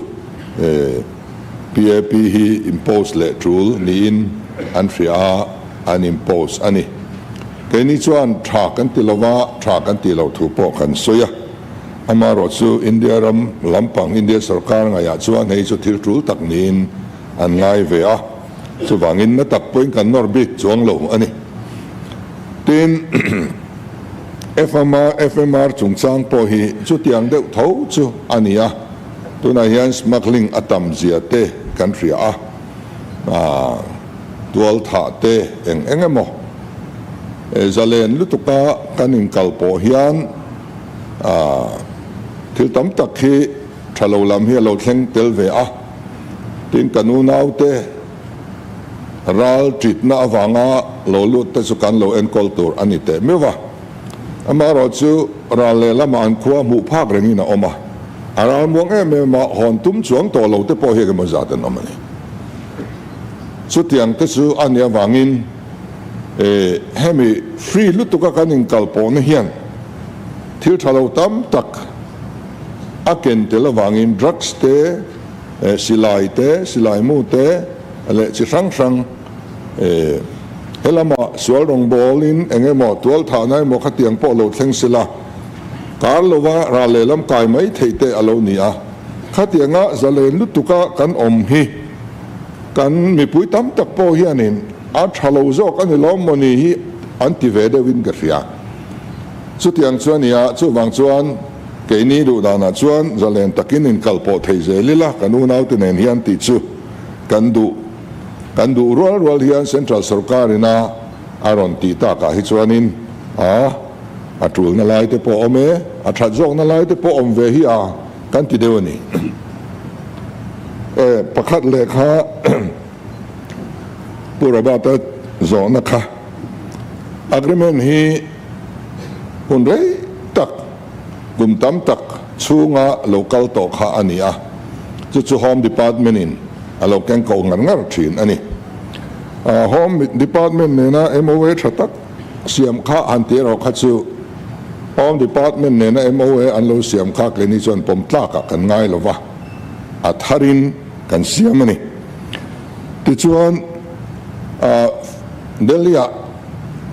PAP hi impose leh tul niin an hria a, an impose a ni. Keini chuan tha kan ti lova, tha kan tih loh thu pawh kan sawi a. Amaherawhchu India ram lampang, India sorkar ngaihah chuan hei chu thil tul tak niin an ngai ve a, chuvangin na tak pawhin kan nawr bik chuang lo a ni. Tin, FMR, FMR chungchang pawh hi chutiang deuh tho chu a ni a, tunah hian smuggling a tam zia te kan hria a, tual thah te eng eng emaw zalen lutuka kan inkal pawh hian thil tam tak hi tha lo lam hi a lo thleng tel ve a, tin kan unaute Ral ṭitna avanga lo lut te chu kan lo enkawl tur a ni teh meuh va. Amaherawhchu ral lehlamah an khua hmuh phak rengin a awm a. A ralmuang em em a, hawn tum chuang tawh lo te pawh hi engemaw zat an awm a ni. Chutiang te chu a nih avangin hemi free lutuka kan inkal pawhna hian thil tha lo tam tak a ken tel avangin drugs te, silai te, silai mu te leh chi hrang hrang helamah sual rawngbawlin eng emaw tualthahna emaw khatiang pawh lo thleng sela kar lova ral lehlam kai mai theih te a lo ni a. Khatianga zalen lutuka kan awm hi kan mipui tam tak pawh hianin a tha lo zawk a ni lawm maw ni hi an ti ve deuhin ka hria. Chutiang chu a ni a, chuvang chuan keini duh danah chuan zalen takin inkal pawh thei zel ila kan unaute nen hian tih chu kan duh. Kan duh rual rual hian Central sorkarina a rawn tih takah hi chuanin a a tulna lai te pawh awm e, a that zawkna lai te pawh awm ve hi a kan ti deuh a ni. E, pakhat lehkha Pu Robert-a zawhna kha agreement hi hun rei tak, kum tam tak chhunga lo kal tawh kha a ni a, chu chu Home Department-in a lo keng ko ngar ngar thin a ni. Home Department nena MOA tha tak siam kha han tih erawh kha chu Home Department nena MOA an lo siam kha keini chuan pawm tlakah kan ngai lo va, a tharin kan siam a ni. Tichuan, Delhi-ah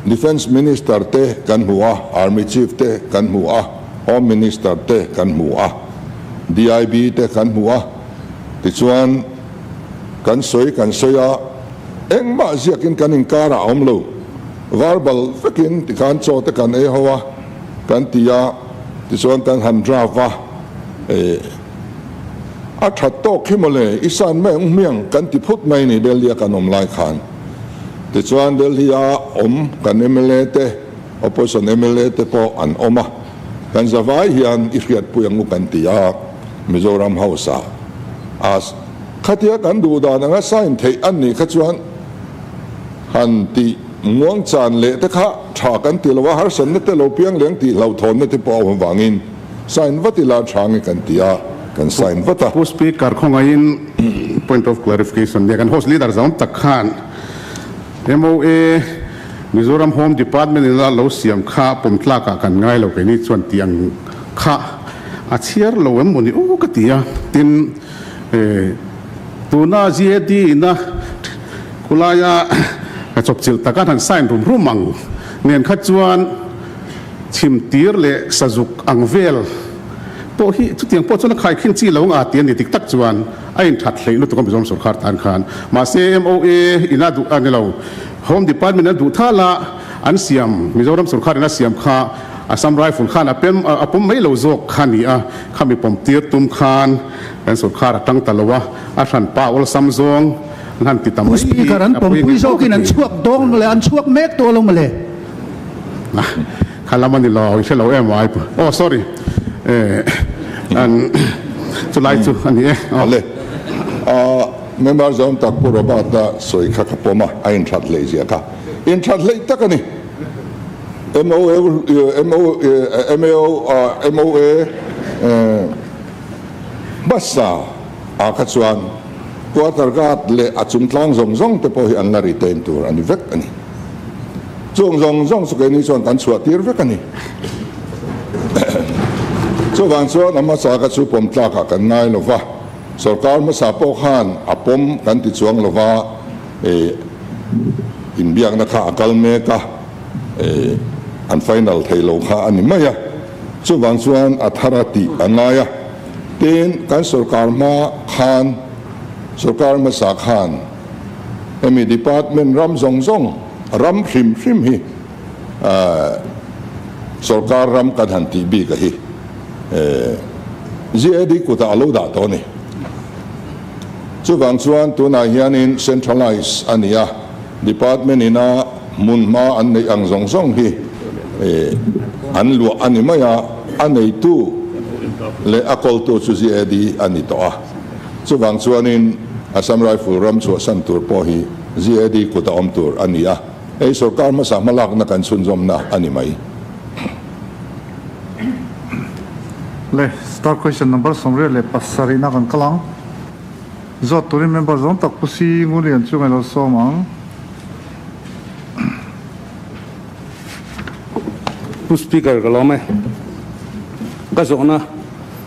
Defence Minister te kan hmu a, Army Chief te kan hmu a, Home Minister te kan hmu a, DIB te kan hmu a. Tichuan, kan sawi kan sawi a, engmah ziakin kan inkarah a awm lo. Verbal vekin tikhan chaw te kan ei ho a, kan ti a, tichuan kan han draft a, eh, A that tawk hi mawle, i san mai ang hmiang kan ti phut mai ni Delhi a kan awm lai khan. Tichuan Delhi a awm kan mla te, opposition mla te pawh an awm a, kan zavai hian i hriatpui ang u kan ti a, Mizoram House ah a khatia kan duh dan anga sign theih an nih kha chuan han tih muang chan leh te kha tha kan ti lo a, harsatna te lo piang leng tih hlauhthawnna te pawh a awm avangin. Sign vat ila tha nge kan ti a, kan sign vat a. Pu Speaker, khawngaihin point of clarification nia kan House Leader zawng tak khan MOA Mizoram Home Department in a lo siam kha pawm tlakah kan ngai lo keini chuan tih ang kha a chhiar lo em mawni aw ka ti a. Tin, tuna GAD ina khulaia chawpchilh taka han sign rum rum ang nen kha chuan Chhim tir leh sazuk ang vel pawh hi chutiang pawh chuan a khaikhin chi lo nga ti a ni dik tak chuan a inthat hleih lutuk a Mizoram sorkar tan khan. Mahse MOA in a duh a ni lo. Home Department an duh thal a, an siam Mizoram sorkar in a siam kha Assam Rifle khan a pem a pawm mai lo zawk kha a ni a, khami pawm tir tum khan kan sorkar a tang ta lo a, a hran pa awlsam zawng an han ti ta Pu mai hi Speaker an a pawi pawmpui ngei bawk zawkin a an ti. chhuak dawng mawle, an chhuak mek tawh lo mawle. Kha lam a ni lo, i hre lo em ai. Oh sorry, eh an chulai chu a ni e. Ale, member zawng tak Pu Robert-a sawi kha ka pawm a, a inthat hleih zia kha. Inthat hleih tak a ni. MOA, MO, MOA hmasa ah kha chuan quarter guard leh a chungtlang zawng zawng te pawh hi an la retain tur a ni vek a ni. Chung zawng zawng chu keini chuan kan chhuah tir vek a ni. Chuvang chuan a hmasa kha chu pawm tlakah kan ngai lo va, sorkar hmasa pawh khan a pawm kan ti chuang lo va, inbiakna kha a kal mek a, an final thei lo kha a ni mai a. Chuvang chuan a thar a tih a ngai a. Tin, kan sorkar hma khan, sorkar hmasa khan, Hemi department ram zawng zawng, ram hrim hrim hi sorkar ram kan han tih bik a hi GAD kutah a lo dah tawh a ni. Chuvang chuan tunah hianin centralise a ni a, department ina hmun hma an neih ang zawng zawng hi an luah a ni mai a, a neitu leh a kawltu chu GAD a ni tawh a. Chuvang chuanin Assam Rifle ram chhuahsan tur pawh hi GAD kut a awm tur a ni a, hei sorkar hmasa hmalakna kan chhunzawmna a ni mai. Le star question number 37 na kan kal ang. Zawt turin member zawng tak Pu Si Ngulian chu ngailo sawm ang. Pu Speaker ka lawm e. Ka zawhna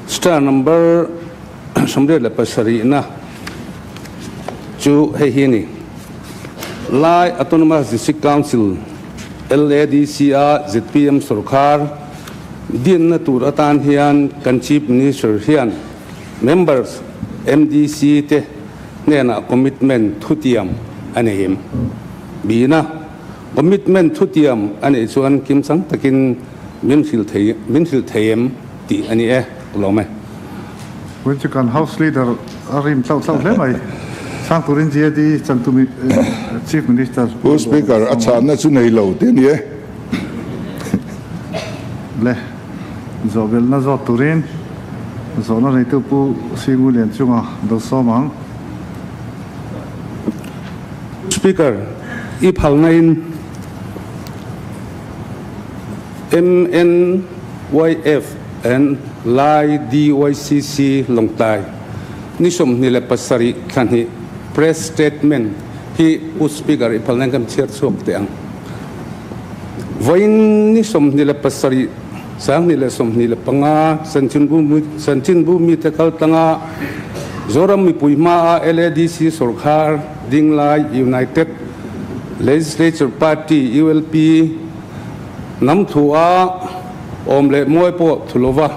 star number 87 na chu hei hi a ni. Lai Autonomous District Council, LADC, a zpm sorkar dinna tur atan hian kan Chief Minister hian Members MDC te hnenah commitment thutiam a nei em? Bina, Commitment thutiam a neih chuan kimchang takin min hrilh thei min hrilh thei em tih a ni e, ka lawm e. Vawiin chu kan House Leader a rim tlauh tlauh hle mai. Chhang turin GAD changtu Chief Minister Pu Speaker, a chhanna chu nei lo tih a ni e. Le. Zawhbelhna zawt turin zawhna neitu Pu Singu Lianchunga do sawm ang. Speaker, i phalnain MNYF and Lai DYCC Lawngtlai ni 27 thla hnih Press Statement hi Pu Speaker i phalnain kan chhiar chhuak teh ang. Vawiin ni 27, 2025 Chanchinbu mite kaltlanga Zoram mipui hmaa LADC sorkar dinglai United Legislature Party, ULP, hnam thua awm leh mawi pawh thu lova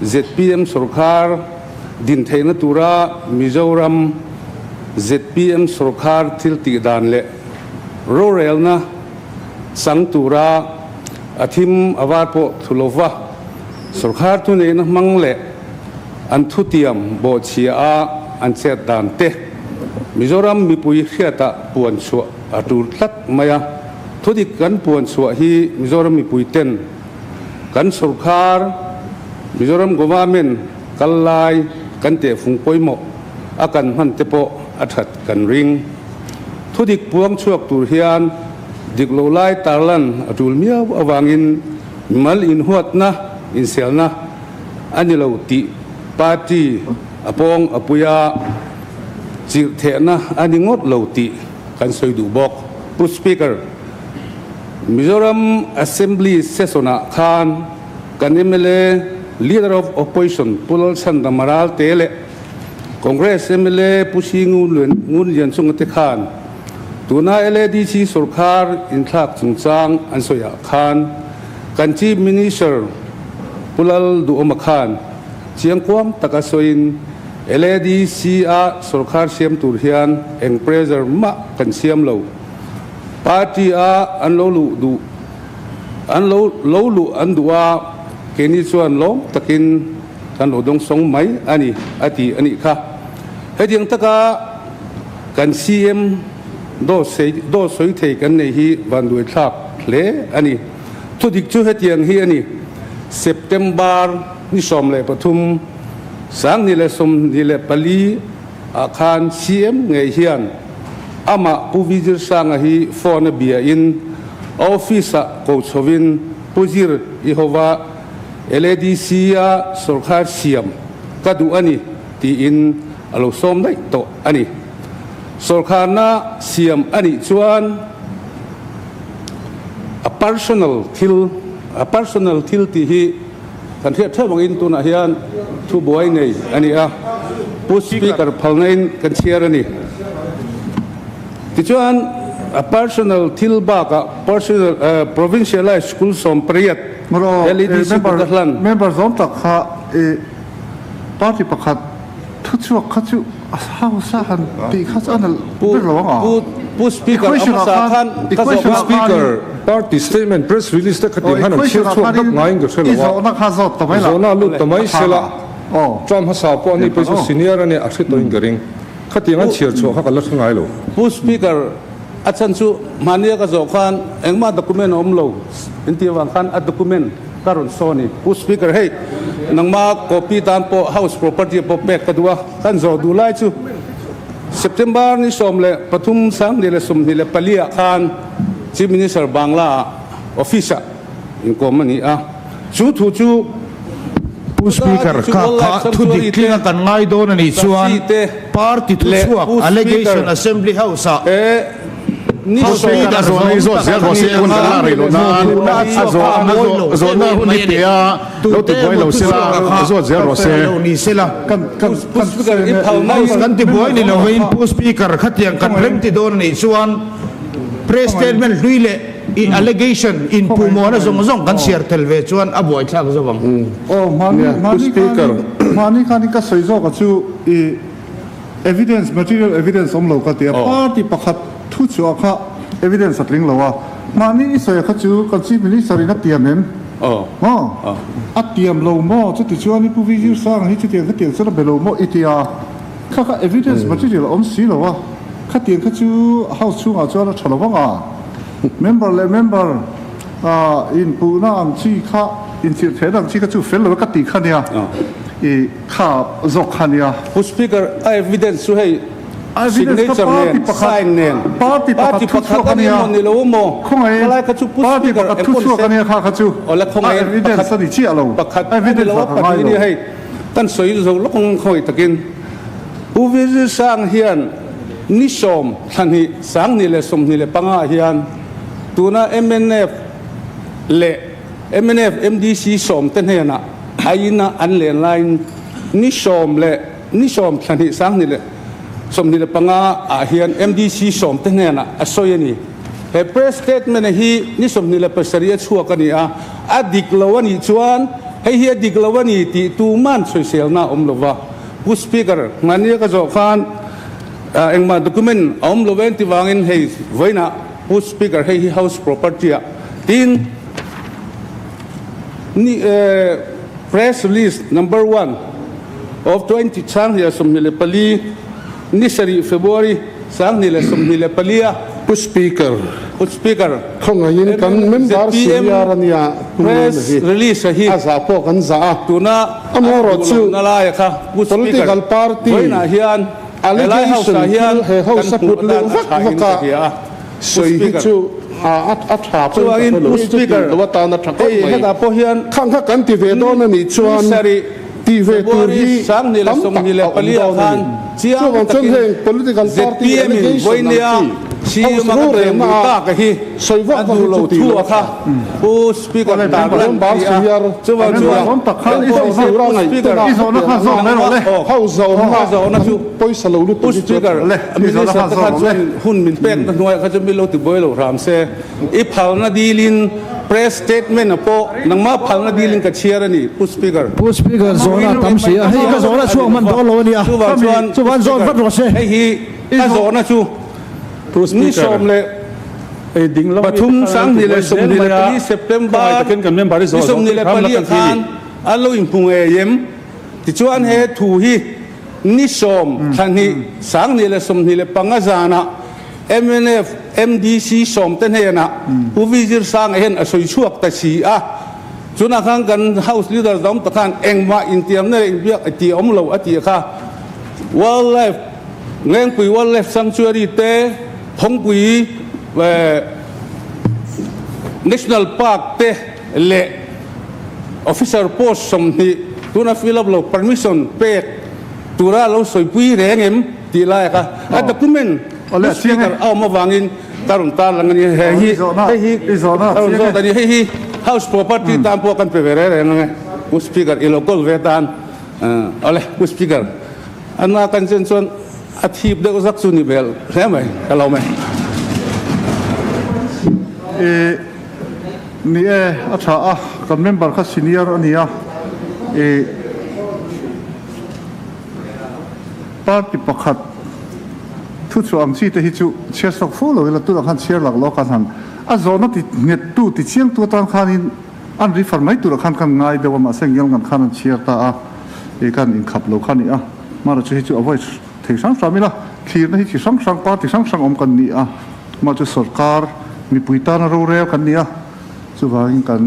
zpm sorkar din theihna tura Mizoram zpm sorkar thil tih dan leh rorelna chang tura a thim a var pawh thu lova sorkar thuneihna hmang leh an thutiam bawhchhia a an chet dan te Mizoram mipui hriatah puan chhuah a tul tlat mai a. Thudik kan puan chhuah hi Mizoram mipui ten kan sorkar Mizoram Government kal lai kan tehfung pawimawh a kan hman te pawh a that kan ring. Thudik puang chhuak tur hian dik lo lai tarlan a tul miau avangin mimal inhuatna, inselna a ni lo tih party a pawng a pui a, chirh thehna a ni ngawt lo tih kan sawi duh bawk. Pu Speaker, Mizoram Assembly session-ah khan kan mla Leader of Opposition Pu Lalchhandama Ralte leh Congress mla Pu Hri Ngun Lianchunga te khan tuna LADC sorkar inthlak chungchang an sawiah khan kan Chief Minister Pu Lal Duhawma khan chiangkuang taka sawiin LADC a sorkar siam tur hian eng pressure mah kan siam lo. Party a an lo luh duh an lo lo luh an duh a, keini chuan lawm takin Kan lo dawng sawng mai a ni, a ti a nih kha. Hetiang taka kan CM daw sawi thei kan nei hi vanduai thlak hle a ni. Thudik chu hetiang hi a ni, September ni 13, 2024 ah khan CM ngei hian amah Pu Vijir Sanga hi phone a bia in a office ah ko chhovin Pu Zir i hova LADC a sorkar siam ka duh a ni tiin a lo sawm daih tawh a ni. Sorkarna siam a nih chuan a personal thil, a personal thil tih hi kan hriat theuh angin tunah hian thubuai nei a ni a, Pu Speaker phalna-in kan chhiar a ni. Tichuan, a personal thil bakah personal provincialized school 18 LADC kut a hlan. Member zawm tak kha i party pakhat thuchhuak kha chu a hausa han tih kha chu a nalh ber lo ang a. Pu Speaker, a hmasa khan ka zawh Pu Speaker, party statement press release te khatiang khan an chhiar chhuak dap ngaiin ka hre lo a, zawhna a lut ta mai sela, term hmasa pawh ani pawh chu senior a nia a hre tawhin ka ring. Khatiang an chhiar chhuah kha ka la hre ngai lo. Pu Speaker, a chhan chu mahnia ka zawh khan engmah document a awm lo in tih avang khan a document ka rawn saw a ni. Pu Speaker, hei nangma copy tan pawh house property pawh pek ka duh a, kan zawh duh lai chu September ni 13 2024 ah khan Chief Minister Bangla ah office ah inkawm a ni a, chu thu chu. Pu Speaker, kha kha thu dik tlinga kan ngai dawn a nih chuan party thuchhuak allegation Assembly House-ah House Leader zawm tak a nih ang a, hmuhna a chhuak kha a mawi lo em em mai a ni. Tute emaw thuchhuak a kha fel lo ni sela. House kan tibuai ni lovin Pu Speaker khatiang kan remti dawn a nih chuan press statement hlui leh I allegation in puhmawhna zawng zawng kan chhiar tel ve chuan a buaithlak zo ang. Aw, hmani hmani khanin hmani khanin ka sawi zawk a chu i evidence material evidence awm lo ka ti a, party pakhat thu chhuah kha evidence a tling lo a, hmani i sawi a kha chu kan chief minister in a tiam em? Maw? A tiam lo maw? Chuti chuan i Pu Vijir Sanga hi chutiang khatiang chuan a be lo maw i ti a, kha kha evidence material a awm si lo a, khatiang kha chu house chhungah chuan a tha lo vang a. Member leh member inpuhna ang chi kha, inchirh theihna ang chi kha chu fel lo e ka tih kha nia, i kha zawk kha nia. Pu Speaker, a evidence chu hei signature nen, sign nen, party pakhat a ni emaw ni lo emaw, khalai kha chu Pu Speaker eng pawh ni se, kha kha chu a evidence a ni chiah lo, pakhat a ni lo a, pahnih a ni hei, kan sawi zo lawk ang khawi takin Pu Vijay Sang hian Ni sawm, thla hnih, 25 leh 25 ah hian tuna mnf leh mnf MDC sawm te hnenah a ina an len laiin ni sawm leh ni sawm, thla hnih, 25 leh 25 ah hian MDC sawm te hnenah a sawi a ni. He press statement hi ni 27 a chhuak a ni a, a dik lo a nih chuan hei hi a dik lo a ni tih tuman sawiselna a awm lo va. Pu Speaker, mahnia ka zawh khan Engmah document a awm lo eng ti vangin hei vawiinah Pu Speaker hei hi House property ah tin ni press release number one of 20 2024 ni sarih February 2024 a Pu Speaker. Pu Speaker. Khawngaihin kan member ZPM senior a nia Pu press Nuna hi release a hi a zah pawh kan zah a. Tuna Amaherawhchu a duh lohna lai a kha Pu Speaker political party vawiinah hian Helai Allegation house-ah hian thil he kan house a hmuh put leh atan a vak tha in vak ka a, hria a, Pu sawi hi Speaker. chu a tha pawhin ka Chuangin hre lo. Pu Chu tih Speaker, loh atan a tha khawp hei mai. hetah pawh hian Khang kha kan ti ve dawn a nih chuan ni sarih tih ve tur February hi 20 leh tam tak a awm 24 ah dawn a khan ni. chiang Chuvang chuan takin heng political party zpm in allegation ang vawinia chi house CM a kan rorelna thlen a tak a hi sawi vak a vak duh hi lo chu tih thu loh a kha a tha. Pu Speaker Member tarlan a ni a. Chuvang chuan Speaker Pu Speaker Minister te khan chuan hun min pek na hnuaiah kha chuan min lo ti buai lo hram se. I phalna dilin press statement a pawh nangmah phalna dilin ka chhiar a ni Pu Speaker. Pu Speaker zawhna a tam si a, hei ka zawhna chhuak hman dawn lo a nia, Chuvang chuan chuvan zawn vat rawh se. Hei hi ka zawhna chu ni sawm leh pathum 2024 September ni 24 khan an lo inhmu ngei em? Tichuan he thu hi ni sawm thla hnih 2025 zanah mnf MDC sawm te hnenah Pu Vizir Sanga hian a sawi chhuak ta si a. Chunah khan kan House Leader zawm ta khan engmah intiamna leh inbiak a ti awm lo a tih kha Wildlife Ngengpui Wildlife Sanctuary te Thawngpui National Park te leh Officer post 20 tuna fill up lo permission pek tura lo sawipui reng em tih lai kha a document Speaker a awm avangin ka rawn tarlang a ni. He hi hei hi ka rawn zawt a ni. Hei hi House property tan pawh kan pe ve reng reng ang e Pu Speaker i lo kawl ve tan awle Pu Speaker a na kan chen chuan A thip deuh zak chu ni bel hle mai, ka lo mai. I ni e, a tha a, kan member kha senior a ni a, i party pakhat thuchhuah ang chi te hi chu chhiar sawk fo lo ila tunah khan chhiar lak lo khan han a zawhna ti nghettu ti chiangtu atan khanin an refer mai turah khan kan ngai deuh a, mahse ngial ngan khan an chhiar ta a, i kan inkhap lo kha a ni a. Hmara chu hei chu a vawi thei hrang hrang ila, thlirna hi chi hrang hrang, party hrang hrang awm kan ni a, mah chu sorkar mipui tana rorel kan ni a, chuvangin kan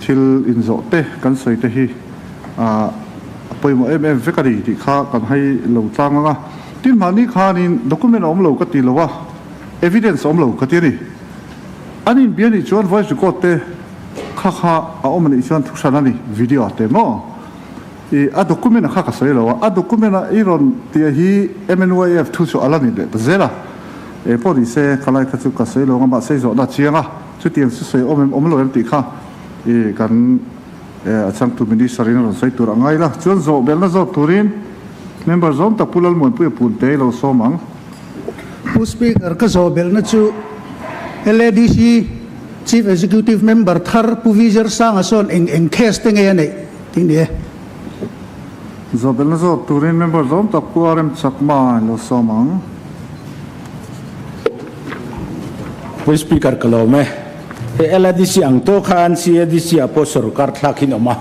thil inzawh te kan sawi te hi a pawimawh em em vek a ni tih kha kan hai lo tlang ang a. Tin mahni khanin document a awm lo ka ti lo a, evidence a awm lo ka ti a ni. An inbia nih chuan voice record te. Kha kha a awm a nih chuan thuhran a ni, video te maw? I a document a kha ka sawi lo a, a document a i rawn tia hi MNYF thu chu a la ni leh ta zel a, eng pawh ni se ka lai kha chu ka sawi lo ang a, mahse i zawhna a chiang a, chutiang chu sawi awm em awm lo em tih kha i kan a changtu Minister in a rawn sawi tur a ngai la, chuan zawh belhna zawt turin member zawm tak Pu Lalmuanpuia Punte i lo sawm ang. Pu Speaker, ka zawh belhna chu LADC Chief Executive Member thar Pu Vizer Sanga sawn eng eng case te nge a neih tih ni e. Zawh belhna zawt turin member zawm tak Pu RM Chakma i lo sawm ang. Pu Speaker, ka lawm e. Hei LADC ang tawh khan CADC ah pawh sorkar thlak in awm a.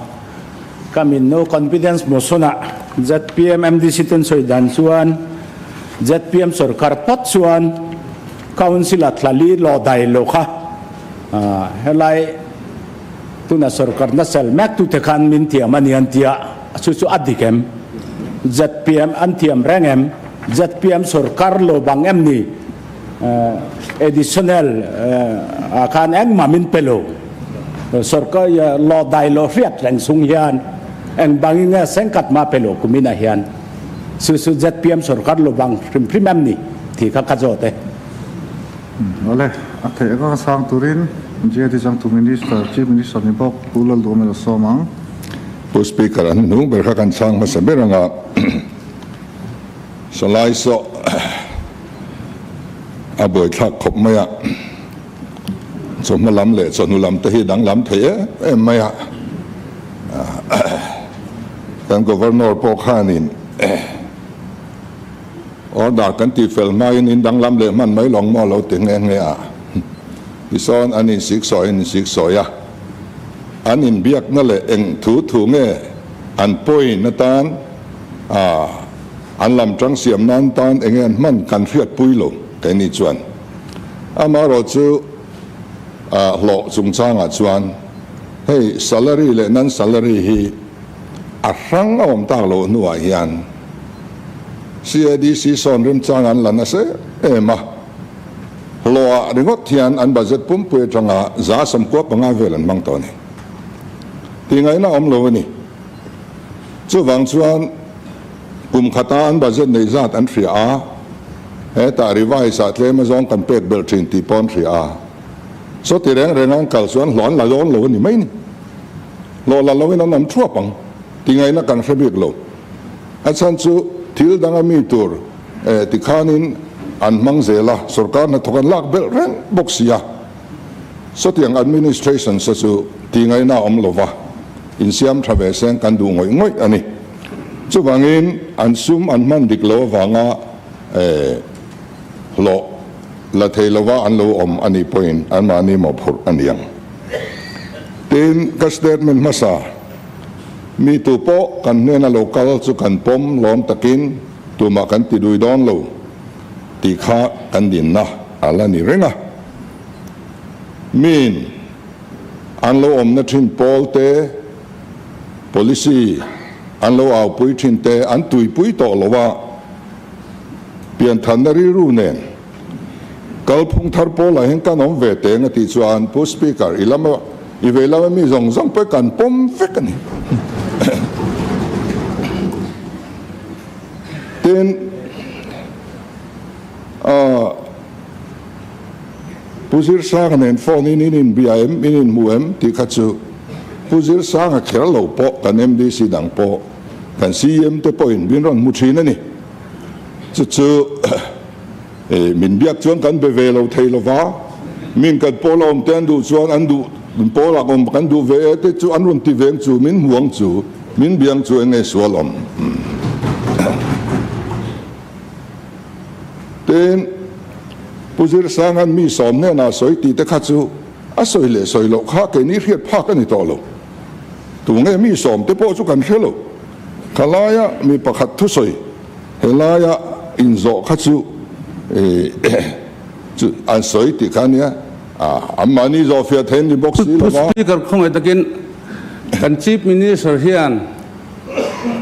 Ka min no confidence motion ah zpm MDC ten sawi dan chuan zpm sorkar phawt chuan council ah thlali law dai lo kha helai tuna sorkar na sel mek tute khan min thiam a ni an tia chu chu a dik em? Zpm an thiam reng em? Zpm sorkar lo bang em ni? Additional ah khan engmah min pe lo. Sorkar law dai lo hriat reng chung hian eng bangin nge sengkhat mah pe lo kumin ah hian chu chu zpm sorkar lo bang hrim hrim em ni tih kha ka zawt e. Awle, a theih anga sang turin JD Changtu Minister, Chief Minister ni bawk Pu Lalduhawm ilo sawm ang. Pu Speaker, an hnung ber kha kan chhang hmasa ber anga Salai saw a buaithlak khawp mai a, chawhma lam leh chawhnu lam te hi danglam thei em em mai a, kan Governor pawh khanin order kan tih fel hmain in danglam leh hman mai lawng maw lo ti nghe nghe a, tisawn an insiksawi an insiksawi a, an inbiakna leh eng thu thu nge an point atan a. An lam tang siam nan tan enge an hman kan hriatpui lo keini chuan. Amaherawh chu hlawh chungchangah chuan hei salary leh non salary hi a hrang a awm tak loh hnuah hian CADC sawn remchang an la nasa em a, hlawhah ringawt hian an budget pumpui atanga 195 vel an hmang tawh a ni. Tih ngaihna awm lo a ni. Chuvang chuan kum khata an budget neih zat an hria a, hetah revise ah tlem azawng kan pek belh thin tih pawh an hria a. Sawti reng reng an kal chuan hlawh an la dawn lo a ni mai ni. Hlawh la loin an awm thuap ang ti ngaihna kan hre bik lo. A chhan chu thil danga mi tur tikhanin an hmang zel a, sorkar hnathawk an lak belh reng bawk si a. Sawtiang administration sa chu ti ngaihna a awm lova, insiam tha ve seng kan duh ngawih ngawih a ni. Chuvangin an sum an hman dik lo avanga hlawh la thei lova an lo awm a nih pawhin anmahni mawhphurh a ni ang. Tin, ka statement hmasa, mi tu pawh kan hnena lo kal chu kan pawm lawm takin tumah kan ti dui dawn lo tih kha kan dinna a la ni reng a. Min an lo awmna thin pawl te, policy an lo aupui thin te an tuipui tawh lo a, pianthanna rilru nen kalphung thar pawlah hian kan awm ve teng a tih chuan Pu Speaker i lama i vei lama mi zawng zawng pawh kan pawm vek a ni. Tin, ahh. Pu Zirsanga nen phone in in inbia em, in inhmu em tih kha chu Pu Zirsanga kher lo pawh kan MDC dang pawh kan CEM te pawhin min rawn hmu thin a ni. Chu chu min biak chuan kan be ve lo thei lo va, min kan pawl a awm te an duh chuan an duh pawl ah awm kan duh ve e te chu an rawn ti veng chu min hmu ang chu, min biang chu eng nge sual awm. Tin, Pu Zirsanga'n mi sawm hnenah sawi tih te kha chu a sawi leh sawi loh kha keini hriat phak a ni tawh lo. Tunge mi sawm te pawh chu kan hre lo. Kha laia mi pakhat thusawi he laia inzawh kha chu chu an sawi tih kha ania, anmahni zawhfiah thei an ni bawk si lo va. Pu Speaker, khawngaih takin kan Chief Minister hian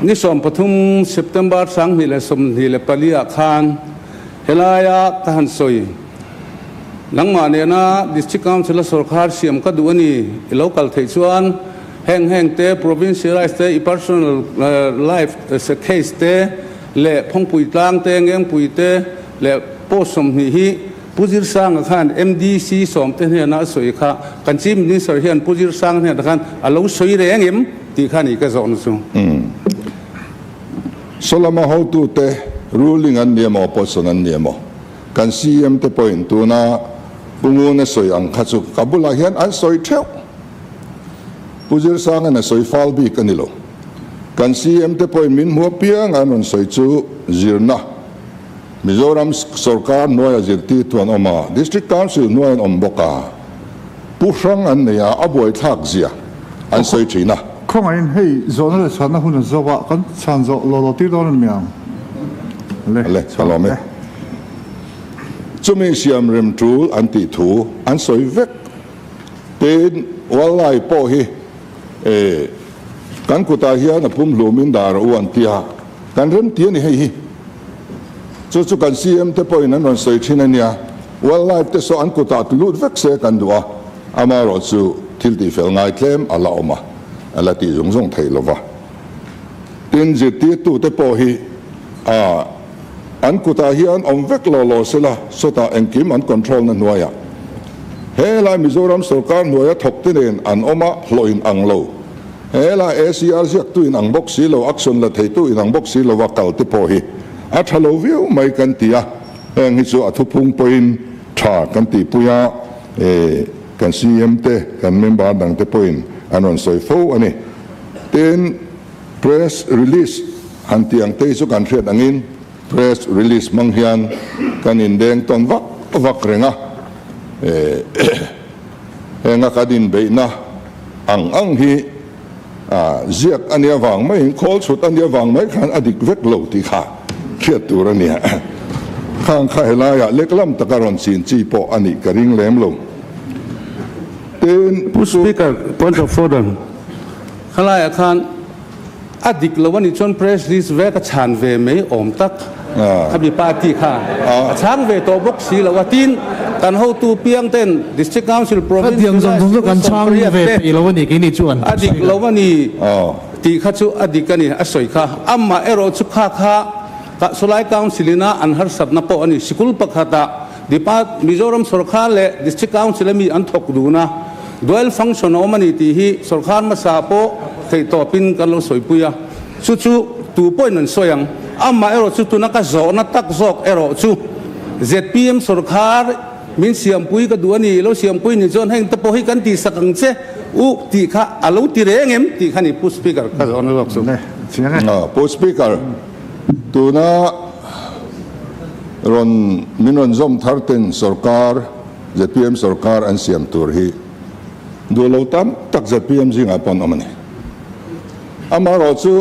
Ni 13 September 2024 ah khan helaia ka han sawi. Nangmah nena District Council a sorkar siam ka duh a ni, i lo kal theih chuan heng heng te, provincialize te, i personal life case te leh Phawngpui tlang te, Ngengpui te leh post 20 hi Pu Zirsanga khan MDC sawmte hnena a sawi kha kan Chief Minister hian Pu Zirsanga hnenah khan a lo sawi reng em tih kha ni ka zawhna chu. Solama hotute ruling an ni emaw opposition an ni emaw kan CM te pawhin tuna Pu Nguna sawi ang kha chu ka bulah hian an sawi theuh. Pu Zirsanga'n a sawi fal bik a ni lo. Kan CM te pawhin min hmu apiang an rawn sawi chu zirna Mizoram sorkar hnuaia zirtirtu an awm a, District Council hnuai an awm bawk a, pu hrang an nei a, a buaithlak zia an sawi thin a. Khawngaihin hei zawhna leh chhanna hun an zawk a, kan chhan zawh law law tir dawn a ni ang. Le, Le, ka lawm e. Chumi siam rem tul an tih thu an sawi vek. Tin, Wallai pawh hi e, kan kutah hian a pumhlumin dar a u an ti a, Kan rem ti a ni hei hi. Chu chu kan CM te pawhin an rawn sawi thin a nia. Wildlife te saw an kutah tu lut vek se kan duh a, amaherawh chu thil tihfel ngai tlem a la awm a, a la tih zung zung theih lova. Tin, zirtirtu te pawh hi a an kutah hian awm vek lo lo sela, sawtah engkim an control na hnuaiah helai Mizoram sorkar hnuaia thawk te nen an awm a, hlawh in ang lo. Hela ACR ziaktu in ang bawk si lo, action la theitu in ang bawk si lova kal te pawh hi a tha lo viau mai kan ti a, heng hi chu a thuphung pawhin tha kan tihpui a, kan CM te, kan member dang te pawhin an rawn sawi fo a ni. Tin, press release han tih ang te hi chu kan hriat angin press release hmang hian kan indeng tawn vak vak reng a, Henga kan inbeihna ang ang hi ziak a nia vang maiin khawl chhut a nia vang mai khan a dik vek lo tih kha hriat tur a nia. Khang kha helaiah leklam taka rawn chin chi pawh a nih ka ring lem lo. Tin, Pu Speaker, point of order, khalaiah khan A dik lo a nih chuan press release vek a chhan ve mai awm tak. Khami party kha a chhang ve tawh bawk si lo a. Tin, kan hotu piang ten District Council, Province Khatiang zawng zawng chu kan chhang ve peih lo a ni keini chuan. A dik lo a ni tih kha chu a dik a ni a sawi kha. Amah erawh chu kha kha Sawlai Council ina an harsatna pawh a ni. Sikul pakhatah Depart Mizoram sorkar leh District Council ami an thawk dun a, dual function a awm a ni tih hi sorkar hmasa pawh theihtawpin kan lo sawipui a, chu chu tu pawhin an sawi ang. Amah erawh chu tuna ka zawhna tak zawk erawh chu zpm sorkar min siampui ka duh a ni, lo siampui ni chuan heng te pawh hi kan tihsak ang che u tih kha a lo ti reng em tih kha ni Pu Speaker ka zawhna zawk chu. Pu Speaker, Tuna rawn min rawn zawm thar ten sorkar, zpm sorkar an siam tur hi duh lo tam tak zpm zingah pawh an awm a ni. Amaherawh chu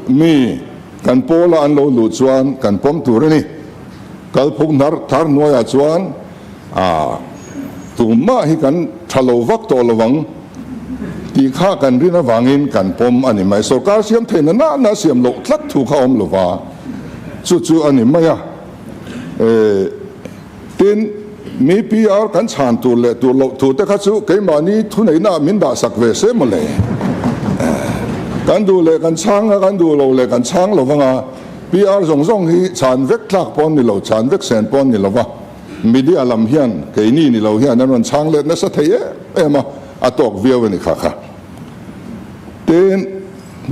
mi kan pawla an lo luh chuan kan pawm tur a ni. Kalphung hnar thar hnuaiah chuan A, tumah hi kan tha lo vak tawh lo ang tih kha kan rin avangin kan pawm a ni mai. Sorkar siam theihna na na siam loh tlat thu kha awm lo va, chu chu a ni mai a. E, tin, mi PR kan chhan tur leh tur loh thu te kha chu keimahni thuneihna ah min dahsak ve se mawle. Kan duh leh kan chhang a, kan duh lo leh kan chhang lo vang a. PR zawng zawng hi chhan vek tlak pawh an ni lo, chhan vek sen pawh an ni lo va. Media lam hian keini ni lo hian an rawn chhang let nasa thei em em a, a tawk viau a ni kha kha. Tin,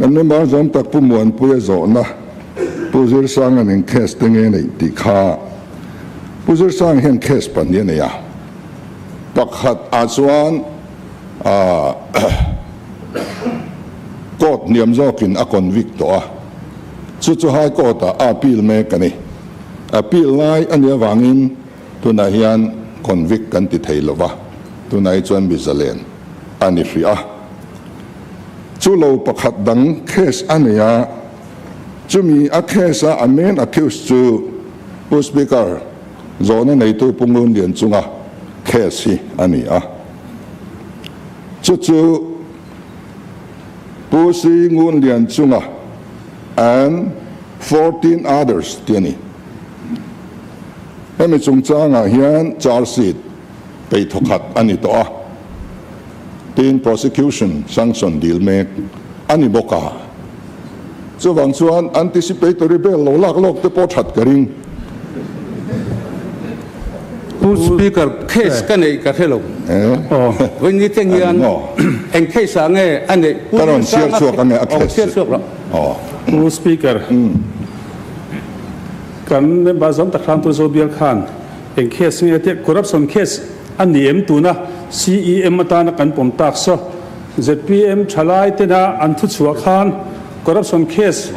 kan member zawm tak Pu Muanpuia zawhna Pu Zirsanga'n eng case te nge neih tih kha Pu Zirsang hian case pahnih a nei a, pakhat ah chuan ah court hniam zawkin a convict tawh a, chu chu High Court ah a appeal mek a ni. Appeal lai a nih avangin tunah hian convict kan ti thei lova, tunah hi chuan mi zalen a ni hrih a. Chu lo pakhat dang case a nei a, chumi a case a a main accused chu Pu Speaker zawhna neitu Pu Ngun Lian chunga case hi a ni a. Chu chu Pu Si Ngun Lian chunga and 14 others tih a ni. Hemi chungchangah hian charge sheet Peih thawkhat a ni tawh a, tin prosecution sanction dil mek a ni bawk a. Chuvang chuan anticipatory bail lo lak lawk te pawh that ka ring. Pu Speaker, case ka neih ka hre lo. Vawiin thleng hian eng case ah nge a neih? Ka rawn chhiar chhuak ange a case chu. Pu Speaker, kan member zawng tak hram tu Zobial khan Eng case nge tih corruption case a ni em tuna CEM atana kan pawm tak saw zpm thalai tena an thu chhuah khan corruption case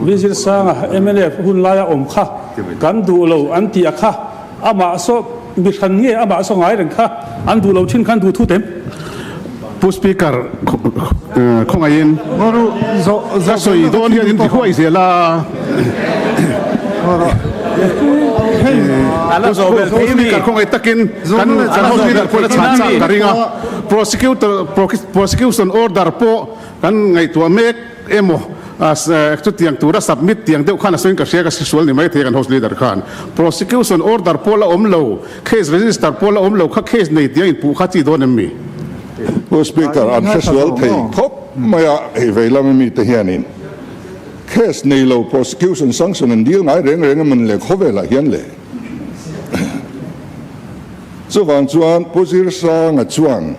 Vizir Sanga mnf hun laia awm kha kan duh lo an tih a kha amah saw mi hran nge amah saw ngai reng kha an duh lo thin khan duh thut em? Pu Speaker khawngaihin ka sawi dawn hian in ti huai zel a. Pu Speaker khawngaih takin kan kan House Leader pawhin a chhan chak ka ring a, Prosecutor Prosecution order pawh kan ngaihtuah mek emaw chutiang tura submit tiang deuh khan a sawiin ka hria ka hresual ni maithei kan House Leader khan Prosecution order pawh la awm lo Case register pawh la awm lo kha case nei tia inpuh kha chi dawn em mi? Pu Speaker, an hresual thei khawp mai a, hei vei lama mite hianin case nei lo prosecution sanction an dil ngai reng reng em an le khawvelah hian le. Chuvang chuan Pu Zirsanga chuan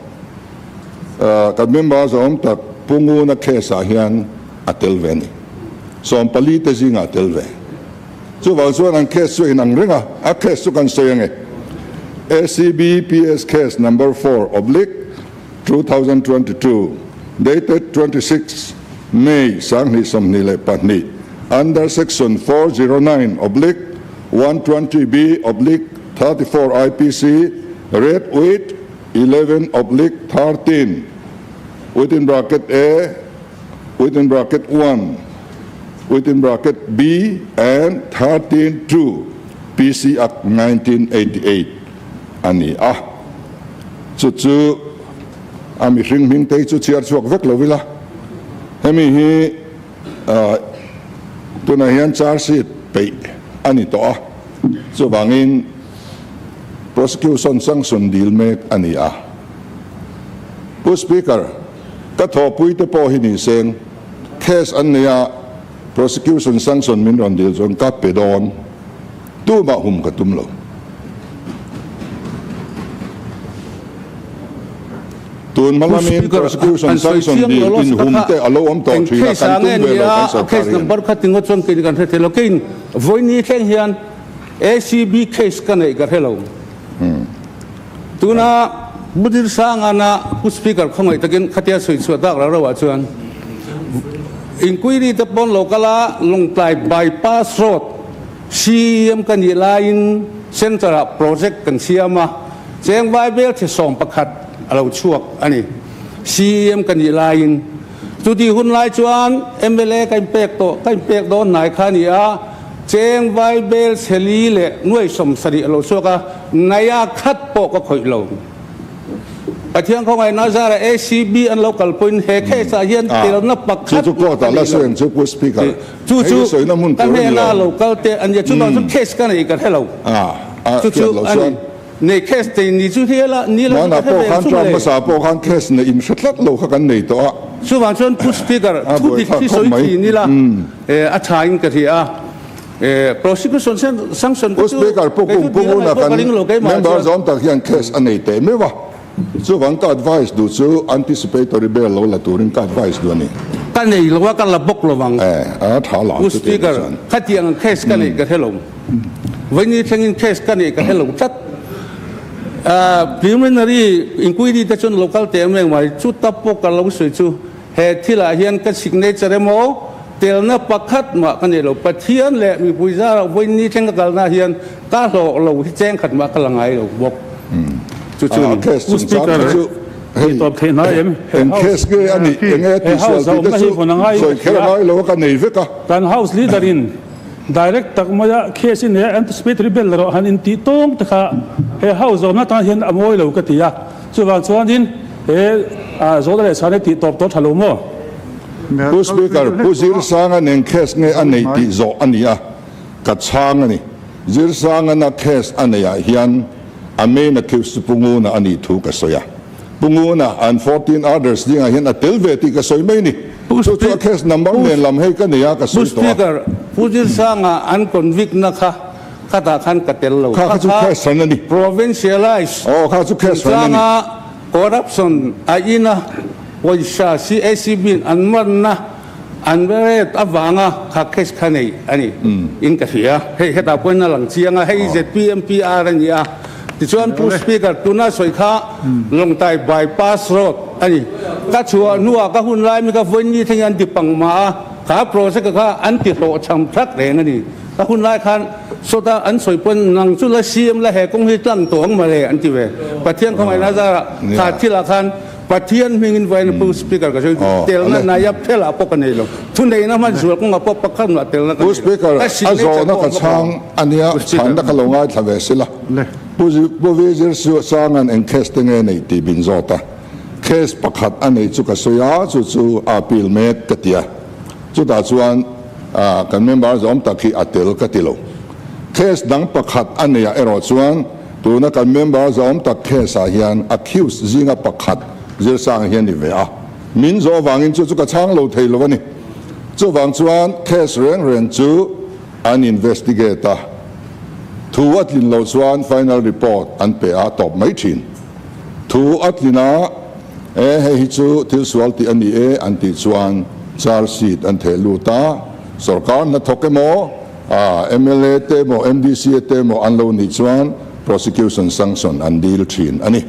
kan member zawm tak Pu Nguna case ah hian a tel ve a ni. 14 te zingah a tel ve. Chuvang chuan an case chu inang reng a, a case chu kan sawi ange. ACB PS Case Number 4 oblique 2022 dated 26 May 2024 under Section 409 oblique 120B oblique 34 IPC read with 11 oblique 13 within bracket A within bracket 1 within bracket B and 13 2 PC Act 1988 a ni a. Chu chu a mihring hming te hi chu chhiar chhuak vek lo ila. Hemi hi tunah hian charge sheet peih a ni tawh a, chuvangin prosecution sanction dil mek a ni a. Pu Speaker, ka thawhpui te pawh hi ni seng. Case an nei a, prosecution sanction min rawn dil chuan ka pe dawn. Tumah hum ka tum lo. Tun hma lamin prosecution sanction dil in hum te a lo awm tawh thin a, kan tum ve lo kan sorkar hian. Number kha tingaw chuan kei kan hre thei lo. Keiin vawiin thleng hian ACB case ka neih ka hre lo. Tuna Budir Sangana Pu Speaker khawngaih takin khatia sawi chhuah tak rau rauah chuan inquiry te pawn lo kal a, Lawngtlai Bypass Road CEM ka nih laiin Centre ah project kan siam a, cheng vai bel chhe 11 a lo chhuak a ni. CEM ka nih laiin chuti hun lai chuan mla ka inpek tawh, ka inpek dawn hnai kha a ni a, cheng vai bel chhe li leh nuai 70 a lo chhuak a, Ngaia khat pawh ka khawih lo. Pathian khawngaih Nazara ACB an lo kalpuiin he case ah hian telna pakhat Chu chu court ah la sawi ang chu Pu Speaker. Chu chu ka hnena lo kal te an nia chuvang chu case ka nei ka hre lo. Chu chu a ni. Nei case nei ni chu hiala ni lo chu ka hre ve ang chu mawle. Hmasa pawh khan case nei in hre tlat lo kha kan nei tawh a. Chuvang chuan Pu Speaker thu dik hi sawi thin ila a tha in ka hria a. Prosecution sanction Pu Speaker, Pu Kum Pu Nguna kan member zawm tak hian case a nei teh meuh a, chuvang ka advice duh chu anticipatory bail lo la turin ka advice duh a ni. Ka nei lo a, ka la bawk lo ang. A tha la Pu Speaker, khatiang case ka neih ka hre lo. Vawiini thlengin case ka neih ka hre lo tlat. Preliminary inquiry te chuan lo kal teh em reng mai, chuta pawh ka lo sawi chu He thilah hian ka signature emaw telna pakhat mah ka nei lo. Pathian leh mipui zarah vawiin thleng ka kalna hian ka hlawh lo hi cheng khat mah ka la ngai lo bawk. Chu chu ni. Pu Speaker, hei tawp theih hna em? Eng case nge a nih? Eng nge tih sual tih te chu sawi kher a ngai lo a, ka nei vek a. Kan House Leader in direct tak maia case in he anticipatory bail erawh han intih tawng te kha he House zawmna tan hian a mawi lo ka ti a. Chuvang chuanin he zawhna leh chhana tih tawp tawh tha lo maw? Pu Speaker, Pu Zirsanga nen case nge a neih tih zawh a ni a, ka chhang a ni. Zirsangan a case a neih ah hian A main accused chu Pu Nguna a nih thu ka sawi a. Pu Nguna and 14 others dingah hian a tel ve tih ka sawi mai ni. Chu chu a case number nen lam hei ka nei a, ka Pu sawi tawh a. Speaker, Pu Zirsanga an convict na kha khatah khan ka tel lo. Kha kha chu case hran a ni. Provincialize Aw, kha chu case hran a ni. chungchanga corruption a ina pawisa CACB in an manna An ret avanga kha case kha nei a ni in ka hria. Hei hetah pawhin a lang chiang a, hei ZPMPR a ni a. Tichuan Pu Speaker, tuna sawi kha Lawngtai Bypass Road a ni. Ka chhuah hnuah ka hun lai mi kha vawiin thlengin an ti pang mah a, kha project kha an ti hlawhchham thak reng a ni. Ka hun lai khan sawta an sawi pawn nang chu la CM la he kawng hi tlang tawh ang mawle an ti ve. Pathian khawngaihna zarah kha thilah khan Pathian hmingin vawiin Pu Speaker ka sawi duh, telna naiap thelah pawh ka nei lo. Thuneihna hman zual kawngah pawh pakhat mah telna ka Pu nei lo. Speaker, Ka a signature zawhna pawh ka ka chhang a nia, Pu Speaker. chhanna ka lo ngaithla ve sila. Pu Pu Vizir Sangan eng case te nge nei tih min zawt a. Case pakhat a nei chu ka sawi a, chu chu a appeal mek ka ti a. Chutah chuan kan member zawm tak hi a tel ka ti lo. Case dang pakhat a neiah erawh chuan Tuna kan member zawm tak case ah hian accused zinga pakhat zirsang hi a ni ve a, min zawh avangin chu chu ka chhang lo thei lo a ni. Chuvang chuan case reng reng chu an investigate a, thu a tlin loh chuan final report an pe a tawp mai thin. Thu a tlin a, e hei hi chu thil sual tih a ni e an tih chuan charge sheet an theh lut a, sorkar hnathawk emaw, A mla te emaw MDC te emaw an lo nih chuan prosecution sanction an dil thin a ni.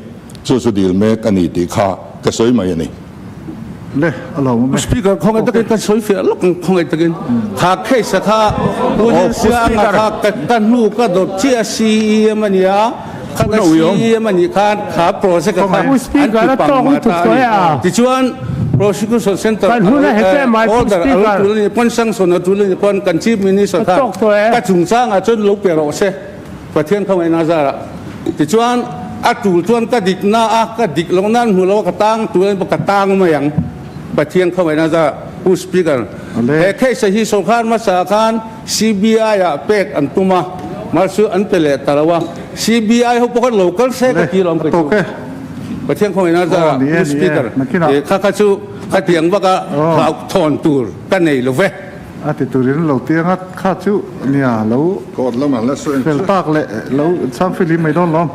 Chu chu dil mek a ni tih kha ka sawi mai a ni. Le, a lo awm e. Speaker, khawngaih takin ka sawi fiah lawk ang, khawngaih takin. Kha case a kha Pu Zirsianga kha ka hnu ka dawt chiah a CEM a nia, kha ka CEM a nih khan kha project a kha an ti pang mah ta a ni. Tichuan, Prosecution Centre order a lo tul a ni pawn sanction a tul a ni pawn kan Chief Minister khan ka chungchangah chuan lo pe rawh se Pathian khawngaihna zarah tichuan a tul chuan ka dik na a ka dik loh nan hmu lo a ka tang tul a ni pawh ka tang mai ang Pathian khawngaihna zarah Pu Speaker he case hi sorkar hmasa khan CBI ah pek an tum a mahse an pe leh ta lo a CBI ho pawh khan lo kal se ka ti lo ang ka chu. Pathian khawngaihna zarah Pu Speaker kha kha chu khatiang vaka hlauhthawn tur ka nei lo ve. A ti turin lo tia ngat kha chu nia lo Court lamah la sawi ang fel chu. tak leh lo chhang fihlim mai dawn lawm.